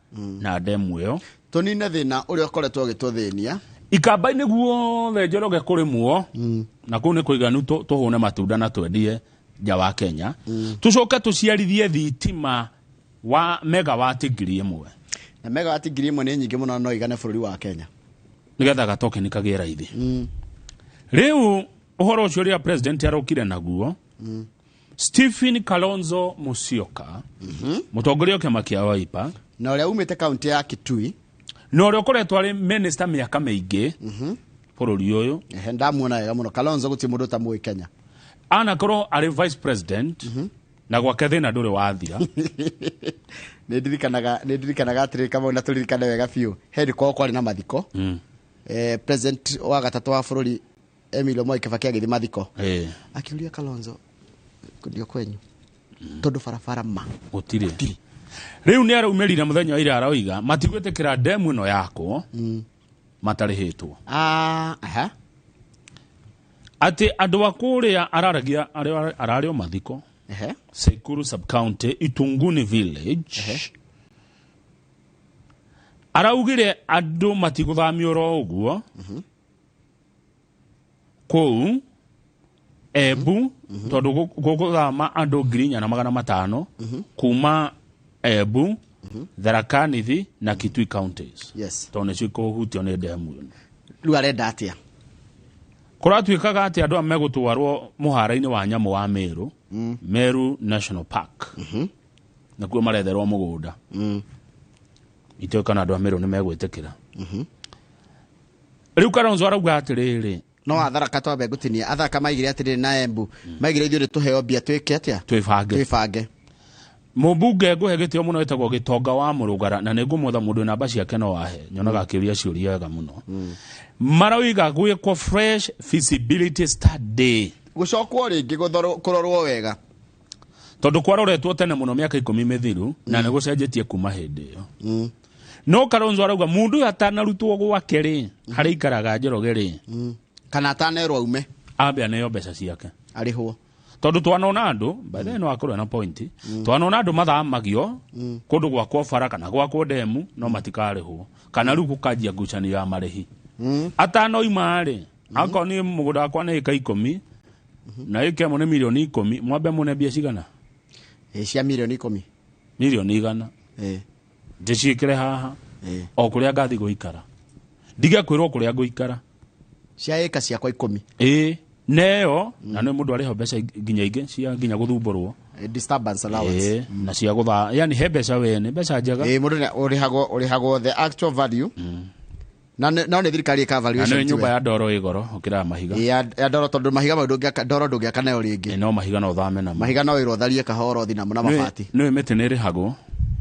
na ndemu ĩyo. Tũnine thĩna ũrĩa ũkoretwo ũgĩtũthĩnia. Ikamba-inĩ guothe, Njoroge, kũrĩmwo na kũu nĩ kũiganu tũhũne matunda na twendie nja wa Kenya, tũcoke tũciarithie thitima wa megawati 1,000. Na megawati 1,000 nĩ nyingĩ mũno, no igane bũrũri wa Kenya. Nĩgetha gatokeni kagĩe raithi. Rĩu ũhoro ũcio rĩrĩa president arokire naguo, Stephen Kalonzo Musyoka, mũtongoria wa kĩama kĩa Wiper, na ũrĩa umĩte kaunti ya Kitui, na ũrĩa ũkoretwo arĩ minister mĩaka mĩingĩ bũrũri ũyũ. Ehe, ndamuona wega mũno Kalonzo, gũtirĩ mũndũ ũtamũĩ Kenya. Anakorwo arĩ vice president na gwake thĩna ndũrĩ wathira. Nĩ ndirikanaga atĩrĩrĩ, Kamau, na tũririkane wega biũ, hĩndĩ kwao kwarĩ na mathiko, president wa gatatũ wa bũrũri Emilio Mwai Kibaki agĩthiĩ mathiko, akiuria Kalonzo, ndio kwenyu, tondũ barabara ma Gũtirĩ. Rĩu nĩ araumĩrire mũthenya wa ira, aroiga matigwĩtĩkĩra ndemu ĩno yakwo matarĩhĩtwo. Ah, aha. Atĩ andũ a kũrĩa araragia ararĩ o mathiko Tseikuru sub-county, Itunguni village, araugire andũ matigũthamio oro ũguo kũu Embu, tondũ gũgũthama andũ 4,500 kuma Embu, Tharaka Nithi na Kitui counties, tondũ nĩcio ikũhutio nĩ ndemu ĩno. Rĩu arenda atĩa? Kũratuĩkaga atĩ andũ aya megũtwarwo mũhara-inĩ wa nyamũ wa Meru, Meru National Park, nakuo maretherwo mũgũnda. Itoĩ kana andũ a Meru nĩ megwĩtĩkĩra. Rĩu Kalonzo arauga atĩrĩrĩ, No atharaka twambe ngũtinia, atharaka maigire atĩrĩrĩ, na Embu maigire ithuĩ nĩ tũheo mbia twĩke atĩa? Twĩbange. Twĩbange. Mũmbunge ngũhe gĩtĩo mũno wĩtagwo Gĩtonga wa Mũrũgara, na nĩ ngũmwetha mũndũ namba ciake no ahe, nyonaga akĩũria ciũria wega mũno. Maroiga gwĩkwo fresh feasibility study. Gũcokwo rĩngĩ kũrorwo wega. Tondũ kwaroretwo tene mũno mĩaka 10 mĩthiru na nĩ gũcenjetie kuma hĩndĩ ĩyo. No Kalonzo arauga mũndũ ũyũ atanarutwo gwake rĩ, harĩa ikaraga, Njoroge rĩ, kana atanerwo aume, ambe aneo mbeca ciake. Arĩhwo. Tondũ twanona andũ, by the way, no akorwo na point, twanona andũ mathamagio kũndũ gwakwo bara kana gwakwo ndemu no matikarĩhwo, kana rĩu gũkanjia ngucanio ya marĩhi. Atanoima rĩ, akorwo nĩ mũgũnda wakwa nĩ ĩka 10 na ĩka ĩmwe nĩ milioni 10, mwambe mũne mbia cigana? Ĩ, cia milioni 10. Milioni 100 ndĩciĩkĩre haha o kũrĩa ngathi gũikara, ndige kwĩrwo kũrĩa ngũikara. Cia ĩka ciakwa 10. Ĩĩ, neyo na nĩ mũndũ arĩho mbeca nginya ingĩ cia nginya gũthumbũrwo. Disturbance allowance. Ĩĩ, na cia gũtha, yani he mbeca we nĩ mbeca njega. Ĩ, mũndũ ũrĩhagwo the actual value, na no nĩ thirikari ĩka Na valuation. nĩ nyũmba ya ndoro ĩ goro ũkĩraga mahiga. Ĩ, ya ndoro, tondũ mahiga mau ndũngĩaka ndoro, ndũngĩaka nayo rĩngĩ. Ĩ, no mahiga no ũthame namo. Mahiga no wĩrwo ũtharie kahoro thi namo na mabati. Nĩ mĩtĩ nĩ ĩrĩhagwo.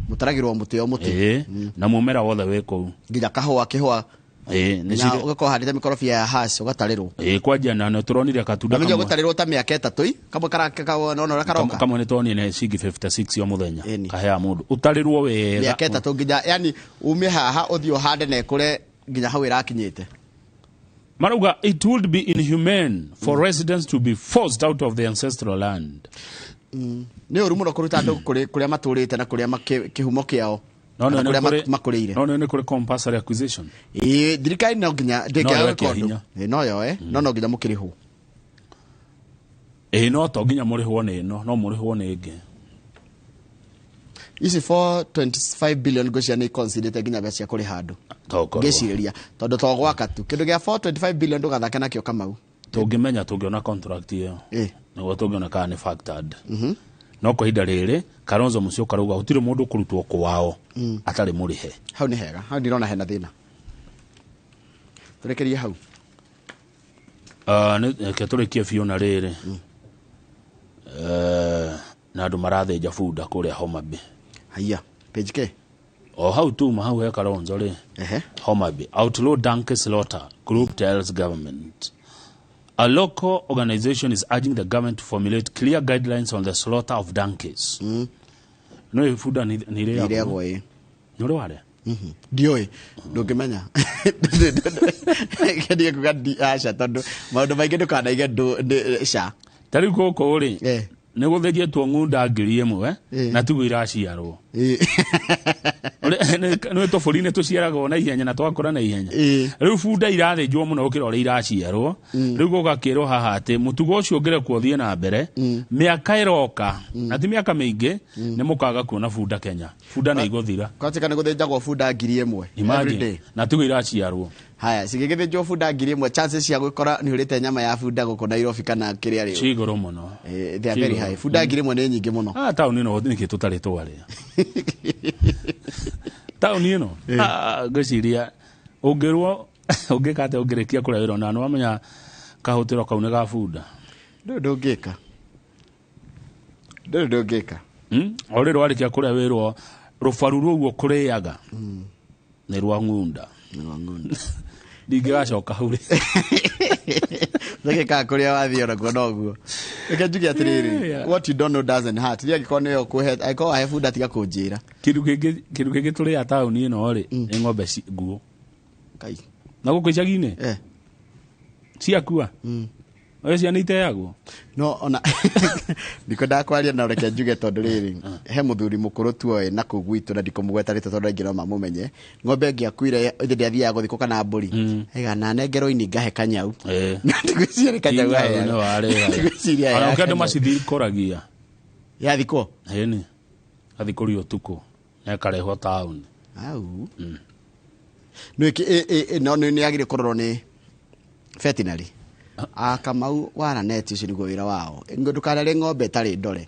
Mũtaragĩrwo mũtĩ o mũtĩ. Ĩĩ, na mũmera wothe wĩ kũu. Nginya kahũa kĩhũa. Ĩĩ, nĩ na ũgakorwo handĩte mĩkorobia ya hash ũgatarĩrwo. Ĩĩ, kwanjia na nĩ tũronire katunda Namenya kamwe. ũgũtarĩrwo ta mĩaka 3 ĩ, kamwe nona ũrĩa karoka. Kamwe nĩ tuonire nĩ ciringi 56 o mũthenya kaheaga mũndũ ũtarĩrwo wega. Mĩaka 3 nginya, yani ume haha ũthiĩ ũhande na ĩkũre nginya hau ĩrakinyĩte. Marauga it would be inhumane for residents to be forced out of their ancestral land. Nĩ ũru mũno kũruta andũ kũrĩa matũrĩte na kũrĩa kĩhumo kĩao. No Kana nĩ kũrĩa kũrĩ makũrĩire. No nĩ kũrĩ compulsory acquisition. Ĩĩ, thirikari no nginya No ndĩngĩaga yoe gwĩka kĩa ũndũ. hinya. Ĩĩ, no yoe, no no nginya mũkĩrĩhwo. Ĩĩ, no to nginya mũrĩhwo nĩ ĩno, no mũrĩhwo nĩ ĩngĩ. Ici 425 billion ngwĩciria nĩ iconsiderĩte nginya mbeca cia kũrĩha andũ. Tokorwo. Ngĩcirĩria tondũ to gwaka tu kĩndũ gĩa 425 billion ndũgathake nakĩo Kamau. Tũngĩmenya tũngĩona contract ĩyo. Ĩĩ. Nĩguo tũngĩona kana nĩ factored. No kwa ihinda rĩrĩ Kalonzo Musyoka arauga gũtirĩ mũndũ ũkũrutwo kwao atarĩ mũrĩhe. Hau nĩ hega, hau ndirona hena thĩna. Tũrekerie hau. Reke tũrĩkie biũ na rĩrĩ. Na andũ marathĩnja bunda kũrĩa Homa Bay. Haiya, page K. O hau tuma hau he Kalonzo rĩ. Homa Bay. Outlaw donkey slaughter group tells government. A local organization is urging the government to formulate clear guidelines on the slaughter of donkeys. No bunda nĩ irĩagwo. Irĩagwo, ĩĩ. Nĩ ũrĩ warĩa? Ndiũĩ, ndũngĩmenya. Ndige kuga aca tondũ maũndũ maingĩ ndũkanaige ca. Ta rĩu gũkũ rĩ, nĩ gũthĩnjĩtwo ng'unda 1000 na tiguo iraciarwo. Nĩ tũbũri-inĩ tũciaragwo na ihenya na twakũra na ihenya. Rĩu bunda irathĩnjwo mũno gũkĩra ũrĩa iraciarwo. Rĩu gũgakĩrwo haha atĩ mũtugo ũcio ũngĩrekwo ũthiĩ na mbere, mĩaka ĩroka, na ti mĩaka mĩingĩ, nĩ mũkaga kuona bunda Kenya. Bunda nĩ igũthira. Kwatĩka nĩ gũthĩnjagwo bunda 1000 every day. Imagine, na tiguo iraciarwo. Haya, cigĩgĩthĩnjwo bunda 1000, chances cia gwĩkora nĩ ũrĩte nyama ya bunda gũkũ Nairobi kana kĩrĩa rĩu. Ci igũrũ mũno. They are very high. Bunda 1000 nĩ nyingĩ mũno. Ah, taũni ĩno nĩkĩ tũtarĩ twarĩa. Taũni ĩno, ngwĩciria ũngĩrwo ũngĩka atĩa ũngĩrĩkia kũrĩa wĩra na nĩwamenya kahũtĩro kau nĩ ga bunda. Ndũrĩ ndũngĩka. Ndũrĩ ndũngĩka. O rĩrĩ warĩkia kũrĩa wĩrwo rũbaru rũu ũkũrĩaga nĩ rwa ng'unda. Nĩ rwa ng'unda. Ndingĩgacoka hau rĩ. Ndagĩka kũrĩa wathiĩ onakuo noguo. Reke njuge atĩrĩrĩ, what you don't know doesn't hurt. Rĩrĩa angĩkorwo nĩwe ũkũhe, angĩkorwo wahe bunda tiga kũnjĩra. Kĩndũ kĩngĩ tũrĩaga taũni ĩno rĩ, nĩ ng'ombe nguũ. Ngai. Na gũkũ icagi-inĩ? Ciakua? Oyo ciana iteagwo? No ona ndikwendaga kwaria na reke njuge tondũ rĩrĩ, he mũthuri mũkũrũ tuoĩ na kũu gwitũ na ndikũmũgweta rĩtwa tondũ aingĩ no mamũmenye. Ng'ombe ĩngĩakuire ithe ndĩathiaga gũthikwo kana mbũri. Aiga nengerwo ini ngahe kanyau. Na ndigwĩciria nĩ kanyau aheaga. Ndigwĩciria Ona aheaga ũkĩ andũ kanyau. macithikũragia. Yathikwo? Ĩni. Gathikũrio ũtukũ na ĩkarehwo taũni. Au. No nĩ yagĩrĩire kũrorwo nĩ veterinary. Kamau waraneti ũcio nĩguo wĩra wao. Ndũkanarĩe ng'ombe ĩtarĩ ndore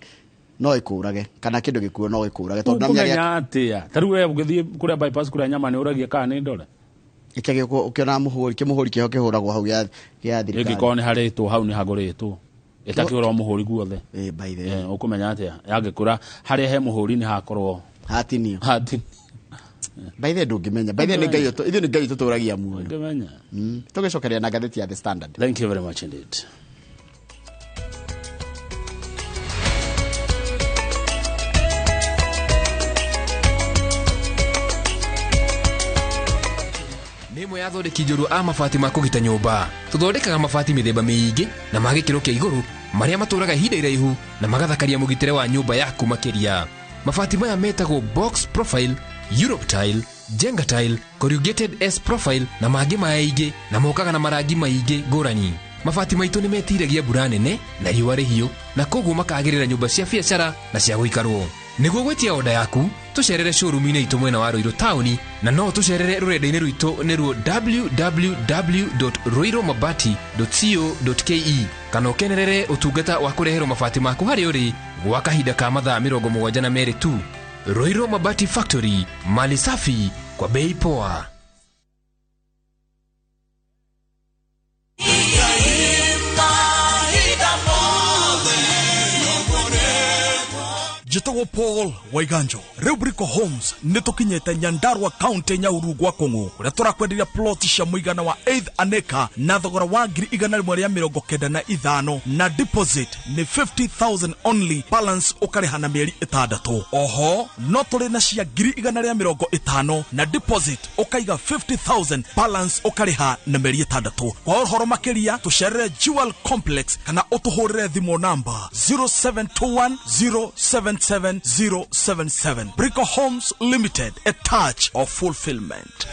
no ĩkũrage kana kĩndũ gĩkuo no gĩkũrage tondũ Ũkũmenya atĩa? Ta rĩu we ũgĩthiĩ kũrĩa bypass kũrĩa nyama nĩ ũragia kana nĩ ndore? Ĩkĩagĩ ũkĩona mũhũri kĩmũhũri kĩho kĩhũragwo hau gĩa thirikari. Ĩngĩkorwo nĩ harĩtwo hau nĩ hagũrĩtwo. Ĩtakĩhũrwo mũhũri guothe. By the way. Ũkũmenya atĩa? Yangĩkũra harĩa he mũhũri nĩ hakorwo hatinio. Hatinio. By the way ndũngĩmenya. By the way nĩ Ngai ithuĩ nĩ Ngai tũtũragia muoyo. Ndũngĩmenya. Tũgĩcokeria na ngathĩti ya The Standard. Thank you very much indeed. Nĩ ĩmwe ya athondeki njorua a mabati ma kũgita nyũmba. Tũthondekaga mabati mĩthemba mĩingĩ na ma gĩkĩro kĩa igũrũ marĩa matũraga ihinda iraihu na magathakaria mũgitĩre wa nyũmba yaku makĩria. Mabati maya metagwo box profile, Europe tile, Jenga tile, corrugated S profile na mangĩ maingĩ na mokaga na marangi maingĩ ngũrani. Mabati maitũ nĩ metiragia mbura nene na riũa rĩhiũ na koguo makagĩrĩra nyũmba cia biacara na cia gũikarwo. Nĩguo gwĩtia oda yaku, tũcerere showroom-inĩ itũ mwena wa Ruiru taũni na no tũcerere rũrenda-inĩ rwitũ nĩruo www.ruirumabati.co.ke kana ũkenerere ũtungata wa kũreherwo mabati maku harĩa ũrĩ gwa kahinda ka mathaa 72 tu. Ruiru Mabati Factory, mali safi kwa bei poa. Njĩtagwo Paul Waiganjo. Rĩu Brico Homes nĩ tũkinyĩte Nyandarua County Nyaurugwa Kũng'ũ kũrĩa tũrakwenderia plot cia mũigana wa 8 an acre na thogora wa 195,000 na deposit nĩ 50,000 only, balance ũkarĩha na mĩeri 6. Oho no tũrĩ na cia 150,000 na deposit ũkaiga 50,000, balance ũkarĩha na mĩeri 6. Kwa ũhoro makĩria tũcerere Jewel Complex kana ũtũhũrĩre thimũ namba 0721 077 077. Brico Homes Limited, a touch of fulfillment.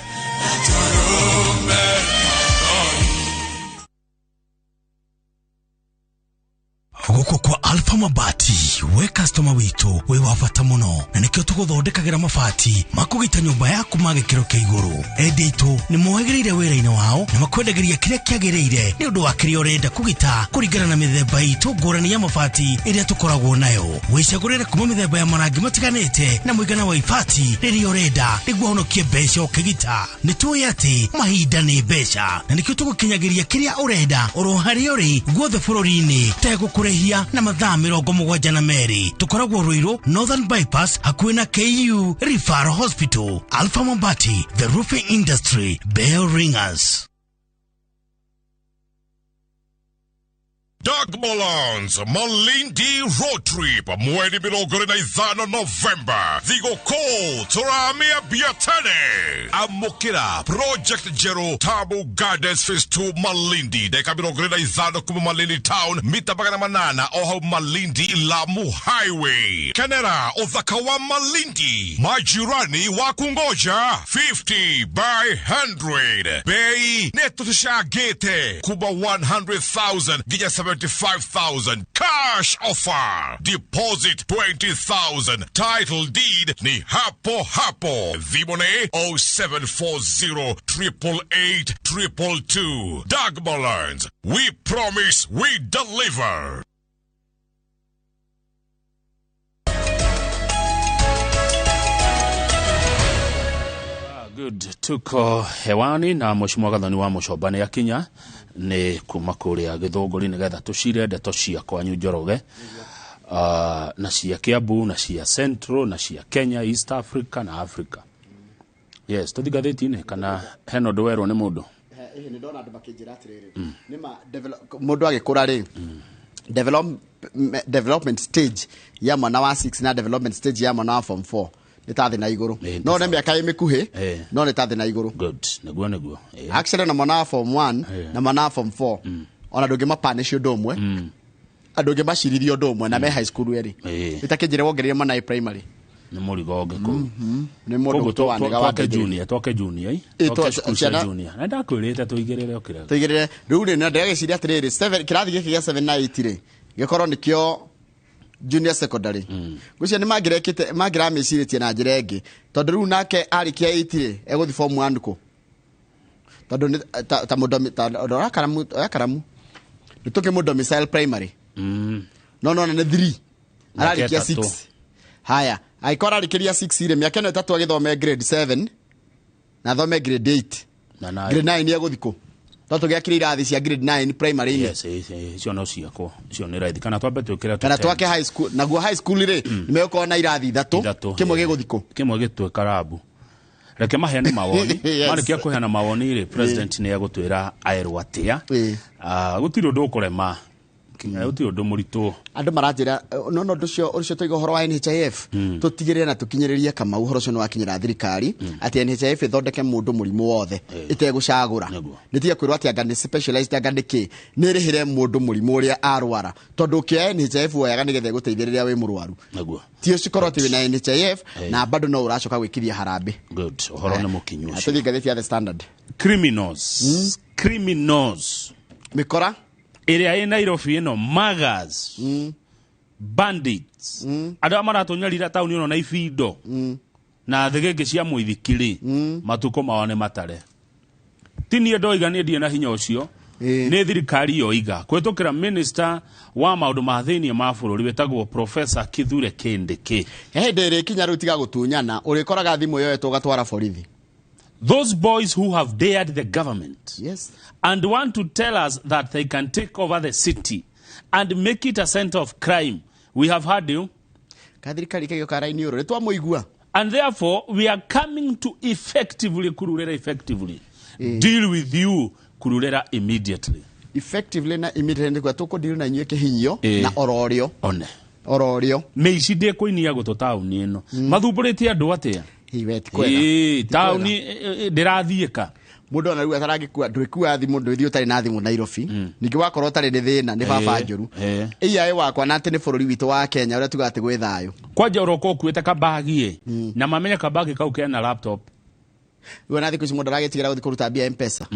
Guku kwa Alpha Mabati we customer witu we wa bata muno na nikio tuguthondekagira mabati makugita nyumba yaku ma gikiro kia iguru. Endia itu ni moegereire wira-ini wao na makwendagiria kiria kiagiriire ni undu wa kiria urenda kugita kuringana na mithemba itu ngurani ya mabati iria tukoragwo nayo. Wicagurire kuma mithemba ya marangi matiganite na muigana wa ibati riria urenda niguo honokie mbeca ukigita. Ni tuĩ ati mahinda ni mbeca na nikio tugukinyagiria kiria urenda oro haria uri guothe bururi-ini tegũkũrĩhia na mathaa 72. Tukoragwo Ruiru Northern Bypass hakuhĩ na KU Referral Hospital. Alpha Mabati, the roofing industry bell ringers. Doug Molons, Malindi Road Trip, mweri 25 November. Thigũkũ tũramia biatene. Amũkĩra Project Jero Tabu Gardens Phase 2 Malindi. Ndagĩka 25 kuma Malindi Town, mita 800 o hau Malindi Lamu Highway. Kenera ũthaka wa Malindi. Majirani wa kungoja 50 by 100. Bei nĩtũcangĩte kuma 100,000 nginya 75,000. Cash offer. Deposit 20,000. Title deed ni hapo hapo. Thimũ 0740 888 222. Doug Molons. We promise we deliver. Good. Tuko hewani na Mheshimiwa Gathoni wa Mucomba nĩ akinya nĩ kuma kũrĩa Gĩthũngũri nĩgetha tũcire ndeto cia kwanyu Njoroge, na cia Kiambu na cia Central na cia Kenya, East Africa na Africa. Yes, tũthi ngathĩti-inĩ kana hena ũndũ werwo nĩ mũndũ? Nĩ ndona andũ makĩnjĩra atĩrĩrĩ, nĩma mũndũ agĩkũra rĩ, development stage ya mwana wa 6 na development stage ya mwana wa form 4 nĩ ta thĩ na igũrũ. No nĩ mĩaka ĩ mĩkuhĩ, no nĩ ta thĩ na igũrũ. Good. Nĩguo nĩguo. Actually na mwana wa form 1 na mwana wa form 4 ona ndũngĩmapanish ũndũ ũmwe, andũ ũngĩmacirithia ũndũ ũmwe na me high school erĩ. Ĩtakĩnjĩre wongereire mwana primary. Nĩ mũrigo ũngĩ kũu. Nĩ mũndũ twanĩga wa junior, twake junior. Twake junior. Na ndakwĩrĩte tũigĩrĩre ũkĩrega. Tũigĩrĩre. Rĩu rĩ, na ndĩragĩciria atĩrĩrĩ, kĩrathi gĩkĩ gĩa 7 na 8 rĩ, gĩkorwo nĩkĩo junior secondary. Ngwĩciria nĩ mangĩrekĩte mangĩramĩcirĩtie na njĩra ĩngĩ tondũ rĩu nake arĩkia 8 rĩ, egũthiĩ form 1 kũ? Tondũ ta mũndũ oya karamu oya karamu nĩ tũkĩmũ domicile primary. No no nĩ 3 ararĩkia 6. Haya, angĩkorwo ararĩkĩria 6 rĩ, mĩaka ĩno ĩtatũ agĩthome grade 7 na athome grade 8 na grade 9 egũthiĩ kũ? Tondũ tũgĩakire irathi cia grade 9 primary-inĩ. Yes, icio no ciakwo, icio nĩ raithi. Kana twambe twĩkĩre kana twake high school, naguo high school rĩ nĩmegũkorwo na irathi ithatũ, kĩmwe gĩgũthiĩ kũ? Kĩmwe gĩtuĩka rabu. Reke maheane mawoni. Marĩkia kũheana mawoni rĩ, president nĩ egũtwĩra aerwo atĩa. Gũtirĩ ũndũ ũkũrema, gũtirĩ ũndũ mũritũ. Andũ maranjĩra no no ũndũ ũcio tũiga ũhoro wa NHIF tũtigĩrĩre na tũkinyĩrĩrie Kamau ũhoro ũcio nĩ wakinyĩra thirikari atĩ NHIF ĩthondeke mũndũ mũrimũ wothe ĩtegũcagũra. Nĩ tiga kwĩrwo atĩ anga nĩ specialized anga nĩ kĩ, nĩ ĩrĩhĩre mũndũ mũrimũ ũrĩa arwara tondũ ũkĩoya NHIF woyaga nĩgetha ĩgũteithie rĩrĩa wĩ mũrwaru. Ti ũcikorwo atĩ wĩna NHIF na bado no ũracoka gwĩkithia harambĩ. Good. Ũhoro nĩ mũkinyu ũcio. Tũthiĩ ngathĩti ya The Standard. Criminals. Criminals. Mĩkora ĩrĩa ĩ Nairobi ĩno, muggers, bandits, andũ arĩa maratũnyarira taũni ĩno na ibindo na thĩgĩngĩ cia mũithikiri, matukũ mao nĩ matare. Ti niĩ ndoiga, niĩ ndirĩ na hinya ũcio, nĩ thirikari yoiga kũhĩtũkĩra minister wa maũndũ ma thĩinĩ ma bũrũri wĩtagwo Professor Kithure Kindiki. He hĩndĩ ĩrĩkinya rĩu tiga gũtunyana, ũrĩkoraga thimũ yoetwo ũgatwara borithi. Those boys who have dared the government, yes, and want to tell us that they can take over the city and make it a center of crime, we have heard you. And therefore, we are coming to effectively, Kururera effectively, deal with you, Kururera immediately. Effectively na immediately, kwa toko deal na inyuĩ kĩhinyio na ororio. One. Ororio. Meici ndĩkũinia gũtũ taũni ĩno. Mathumbũrĩte andũ atĩa? Taũni ndĩrathiĩka. Mũndũ ona rĩu atarangĩkua ndwĩkua thimũ ndwĩthiĩ ũtarĩ na thimũ Nairobi. Ningĩ wakorwo ũtarĩ nĩ thĩna nĩ baba njũru. AI wakwa na atĩ nĩ bũrũri witũ wa Kenya ũrĩa tugaga atĩ gwĩ thayũ. Kwanja ũroka ũkuĩte kabagi na mamenye kabagi kau kena laptop. Rĩu ona thikũ ici mũndũ aragĩtigĩra gũthiĩ kũruta mbia M-Pesa.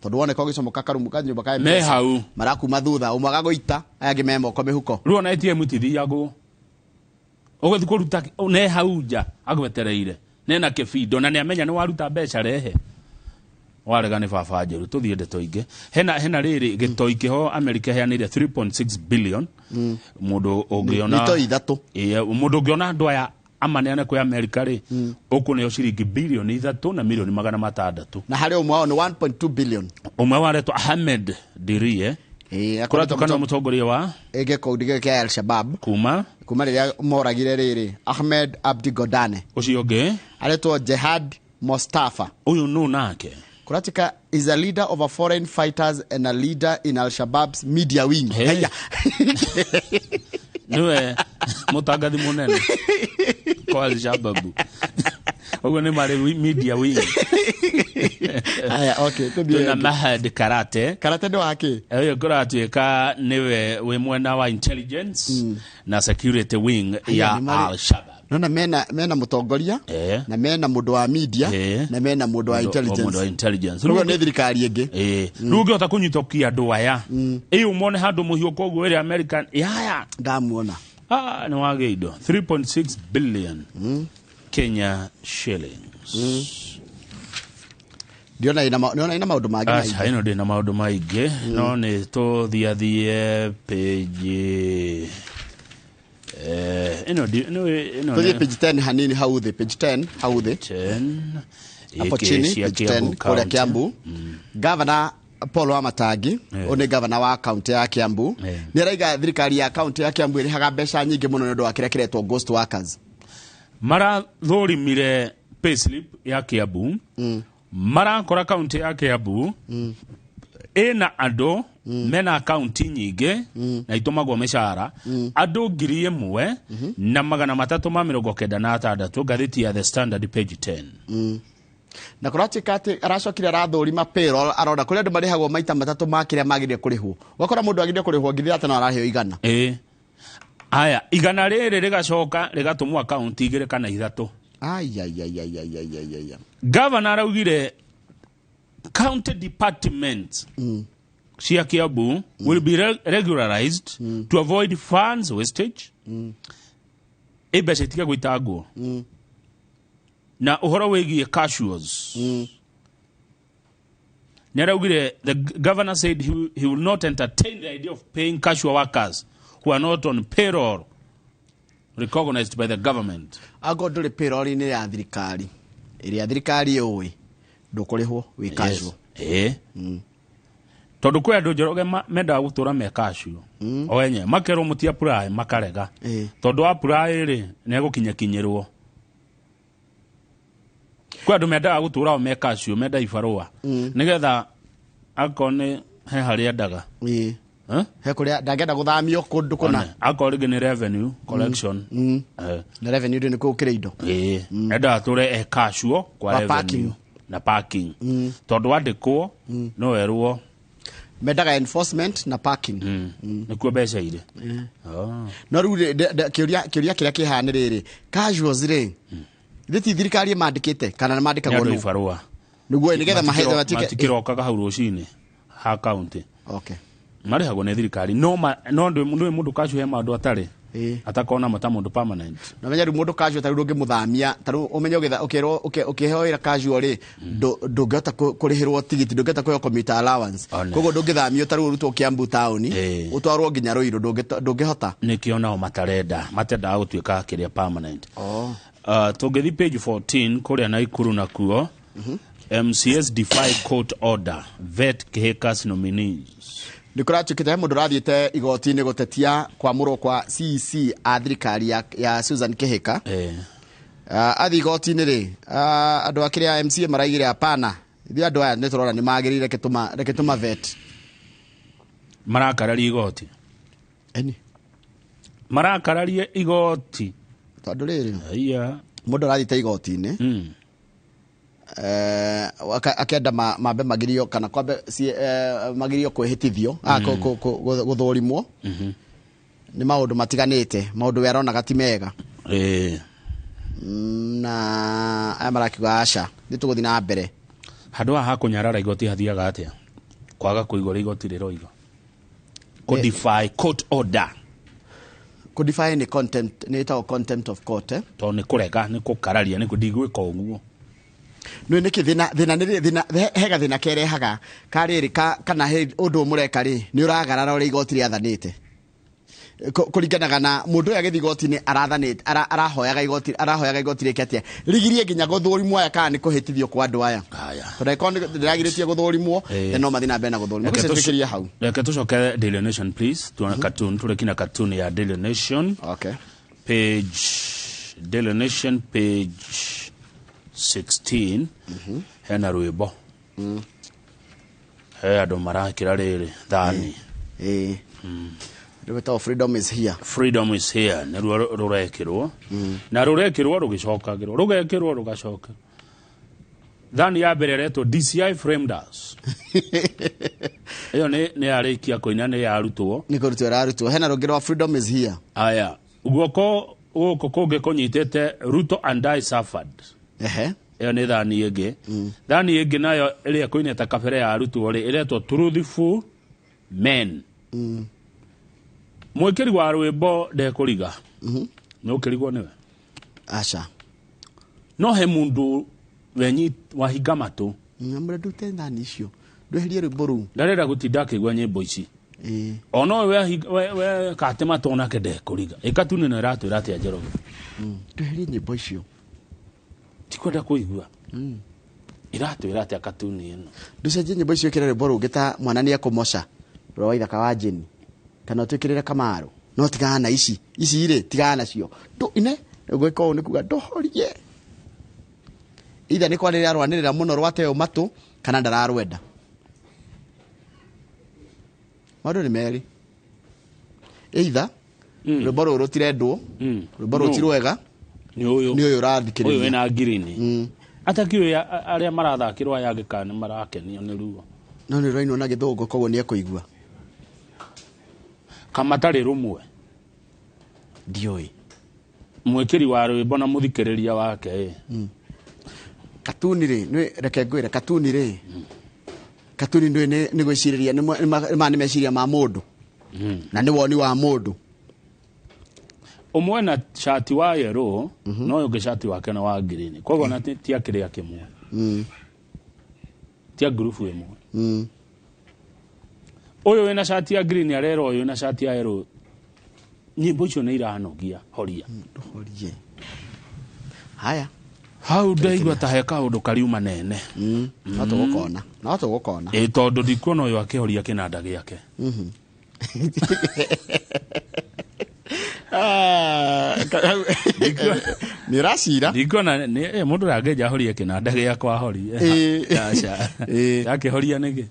Tondũ woneka ũgĩcomoka karumu ka nyũmba ka Me M-Pesa. hau. Marakuma thutha ũmwe agagũita aya angĩ me moko mĩhuko. Rĩu ona ATM itithiagwo. Ũgĩthiĩ kũruta ne hau nja agwetereire. Nena kĩbindo na nĩamenya nĩ waruta mbeca rehe. Warega nĩ baba njũru tũthiĩ ndeto ingĩ. Hena rĩrĩ gĩtoi kĩho America ĩheanĩire 3.6 billion. Mũndũ ũngĩona Nĩ itoi ithatũ. Ĩĩ, mũndũ ũngĩona andũ aya amaneane kwĩ America rĩ ũkũneo ciringi bilioni 3 na milioni 600. Na harĩ ũmwe wao nĩ 1.2 billion. Ũmwe waretwo Ahmed Dirie. Kũratukana mũtongoria wa gĩkundi gĩkĩ kĩa Al-Shabaab kuma rĩrĩa moragire rĩrĩ Ahmed Abdi Godane. Ũcio ũngĩ aretwo Jehad Mostafa. Ũyũ nũ nake? Kũratika is a leader of a foreign fighters and a leader in Al-Shabaab's media wing. Hey. Haya. Niwe mũtangathi mũnene kwa Al-Shabaab. Ũguo nĩ marĩ media wing. Haya, okay, tũthiĩ Twĩna ĩngĩ. Mahad Karate. Karate nĩ wake? Ũyũ kũratuĩka nĩwe wĩ mwena wa intelligence na security wing Haya, ya nĩ marĩ- Al-Shabaab. Nona mena mũtongoria na mena mũndũ wa media na mena mũndũ wa intelligence. Mũndũ wa intelligence. Rĩu nĩ thirikari ĩngĩ. Rĩu ũngĩhota kũnyitũkia andũ aya ĩ ũmone handũ mũhiũ koguo ĩrĩa American yaya ndamuona. Nĩ wagĩa indo 3.6 billion Kenya shillings. Ndiona ina ndiona ina maũndũ mangĩ Aca, maingĩ. ĩno ndĩ na maũndũ maingĩ no nĩ tũthiathie page ĩno ĩno Tũthiĩ nĩ- page 10 hanini hau thĩ, page 10 hau thĩ. 10 Hapo Ĩkĩ chini cia page Kiambu 10 kũrĩa County. Kiambu. Governor Paul Wamatangi ũyũ nĩ governor wa kaunti ya Kiambu nĩ araiga thirikari ya kaunti ya Kiambu ĩrĩhaga mbeca nyingĩ mũno nĩ ũndũ wa kĩrĩa kĩretwo ghost workers. Marathũrimire payslip ya Kiambu. Marakora kaunti ya Kiambu ĩna andũ mena akaunti nyingĩ na itũmagwo mĩcara andũ 1396 ngathĩti ya The Standard page 10. Na kũratuĩka atĩ aracokire arathũrima payroll arona kũrĩ andũ marĩhagwo maita matatũ ma kĩrĩa magĩrĩire kũrĩhwo. Ũgakora mũndũ agĩrĩire kũrĩhwo 5,000 araheo 100. Ĩĩ. Aya, 100 rĩrĩ rĩgacoka rĩgatũmwo akaunti 2 kana 3. Ai ai ai ai ai ai ai ai. Governor araugire county department cia Kiambu will be regularized to avoid funds wastage. Ĩ mbeca itige gwĩtangwo. Na ũhoro wĩgiĩ casuals. Nĩ araugire the governor said he will not entertain the idea of paying casual workers who are not on payroll recognized by the government. Angorwo ndũrĩ payroll-inĩ ya thirikari ĩrĩa thirikari ĩũĩ ndũkũrĩhwo wĩ casual. Ĩĩ. Tondũ kwĩ andũ Njoroge mendaga gũtũra me casual. O enye makerwo mũti apply makarega. Tondũ apply rĩ nĩ egũkinyakinyĩrwo. Kwĩ andũ mendaga gũtũra o me casual menda ibarũa. Nĩgetha akorwo nĩ he harĩa endaga. He kũrĩa ndangĩenda gũthamio kũndũ kũna. One, akorwo rĩngĩ nĩ revenue collection. Na revenue ndĩ nĩ kũu indo. Ĩĩ. Endaga atũre e casual kwa Wa revenue parking. na parking. Tondũ wandĩkwo no werwo mendaga enforcement na parking. Nĩkuo mbeca irĩ. No rĩu kĩũria kĩrĩa kĩhaha nĩ rĩrĩ casuals rĩ ithe ti thirikari ĩmandĩkĩte kana nĩ mandĩkagwo Nĩ andũ nũ? ibarũa. Nĩguo nĩgetha mahe Matikĩrokaga hau rũcinĩ ha county. Okay. Marĩhagwo nĩ thirikari no no ndwĩ mũndũ casual he maũndũ atarĩ. Atakona mata mũndũ permanent. Na menya rĩu mũndũ casual ta rĩu ndũngĩmũthamia ta rĩu ũmenye ũkĩrwo ũkĩheo wĩra casual rĩ ndũngĩhota kũrĩhĩrwo tigiti ndũngĩhota kũheo commuter allowance. Koguo ndũngĩthamio ta rĩu ũrutwo Kiambu taũni ũtwarwo nginya Ruiru ndũngĩhota. Nĩkĩo nao matarenda matendaga gũtuĩka kĩrĩa permanent. Tũngĩthiĩ page 14 kũrĩa Naikuru nakuo MCS defy court order vet Kihika's nominees. Nĩ kũratuĩkĩte he mũndũ ũrathiĩte igoti-inĩ gũtetia kwamũrwo kwa CEC a thirikari ya Susan Kihika. Athiĩ igoti-inĩ rĩ, andũ a kĩrĩa MCA maraigire hapana, ithuĩ andũ aya nĩ tũrona nĩ magĩrĩire reke tũma vet. Marakararia igoti. Eni. Marakararia igoti. Tondũ rĩrĩ, Aya. mũndũ arathiĩte igoti-inĩ, Akenda mambe magirio kana kwambe magirio kwĩhĩtithio, gũthũrimwo nĩ maũndũ matiganĩte, maũndũ we aronaga ti mega. Na aya marakiuga aca, nĩ tũgũthiĩ na mbere. Handũ haha kũnyarara igoti hathiaga atĩa? Kwaga kũigua ũrĩa igoti rĩroiga. Codify court order. Codify nĩ contempt, nĩ ĩtagwo contempt of court, eh? Tondũ nĩ kũrega, nĩ kũkararia, nĩ ndigwĩka ũguo. Nĩ nĩkĩ thĩna thĩna nĩ thĩna he gathĩna kerehaga karĩrĩ kana he ũndũ mũreka rĩ, nĩ ũragarara ũrĩa igoti rĩathanĩte. Kũringanaga na mũndũ ũyũ agĩthiĩ igoti-inĩ arathanĩte, arahoyaga igoti, arahoyaga igoti rĩke atĩa? Rigirie nginya gũthũrimwo aya kana nĩ kũhĩtithio kwa andũ aya. Tondũ angĩkorwo ndĩragirĩtie gũthũrimwo, then no mathiĩ na mbere na gũthũrimwo. Reke Gũcĩtĩkĩria hau. Reke tũcoke Daily Nation please. Tuone cartoon, tũrĩkie na cartoon ya Daily Nation. Page Daily Nation page 16. Hena rwĩmbo. He andũ marakĩra rĩrĩ thani. Rwĩtagwo Freedom is here. Freedom is here nĩruo rũrekĩrwo. Na rũrekĩrwo rũgĩcokagĩrwo, rũgekĩrwo rũgacoka. Thani ya mbere ĩretwo DCI framed us. Ĩyo nĩ yarĩkia kũina, nĩ yarutwo. Nĩ kũrutwo ĩrarutwo. Hena rũngĩ rwa Freedom is here. Aya, guoko gũkũ kũngĩ kũnyitĩte Ruto and I suffered. Ĩyo nĩ thani ĩngĩ. Thani ĩngĩ nayo ĩrĩa ĩkũinĩte kabere ya arutwo rĩ, ĩretwo Truthful Men. Mwĩkĩri wa rwĩmbo ndekũriga. Nĩ ũkĩrigwo nĩwe? Aca. No he mũndũ wenyi wahinga matũ. Nyamũre ndute thani icio. Ndweherie rwĩmbo rũu. Ndarenda gũtinda akĩigua nyĩmbo ici. Ona we kate matũ onake ndekũriga. Ĩka tu nĩno ĩratwĩra atĩa Njoroge. Ndweherie nyĩmbo icio. Tikwenda kũigua. Ĩratwĩra atĩa katuni ĩno. Ndũcenjie nyĩmbo icio ĩkĩre rwĩmbo rũngĩ ta mwana nĩekũmoca. Rwa Waithaka wa Jane. Kana ũtwĩkĩrĩre Kamaru. No tigana na ici. Ici rĩ, tigana nacio. Ine, ũgwĩka ũũ nĩ kuga ndũhorie. Either nĩ kwanĩrĩra arwanĩrĩra mũno rwateo matũ, kana ndararwenda. Maũndũ nĩ merĩ. Either, rwĩmbo rũrũ rũtirendwo, rwĩmbo rũrũ ti rwega, Nĩ ũyũ. nĩ ũyũ ũrathikĩrĩria. Ũyũ wĩna ngirini. Atakĩũĩ arĩa marathakĩrwo aya angĩ kana nĩ marakenio nĩ ruo. No nĩ rũrainwo na gĩthũngũ, koguo nĩ ekũigua. Kamatarĩ rũmwe. Ndiũĩ. Mwĩkĩri wa rwĩmbo na mũthikĩrĩria wake ĩ. Katuni rĩ, nĩ reke ngwĩre, katuni rĩ. Katuni nĩ nĩ gwĩcirĩria, nĩ meciria ma mũndũ. Na nĩ woni wa mũndũ. Ũmwe na shati wa yellow, no ũyũ ũngĩ shati wake na wa green. Koguo na ti akĩrĩa kĩmwe. Ti a group ĩmwe. Ũyũ wĩna shati ya green arera ũyũ wĩna shati ya yellow. Nyĩmbo icio nĩ iranogia, horia. Horie. Haya. Hau ndaigua ta he kaũndũ kariuma nene. No tũgũkona. No tũgũkona. Ĩ tondũ ndikuona ũyũ akĩhoria kĩnanda gĩake. Nĩ ũracira? Ndikuona nĩ mũndũ ũrangĩnja ahorie kĩnanda gĩakwa ahorie. Aca. Akĩhoria nĩkĩ?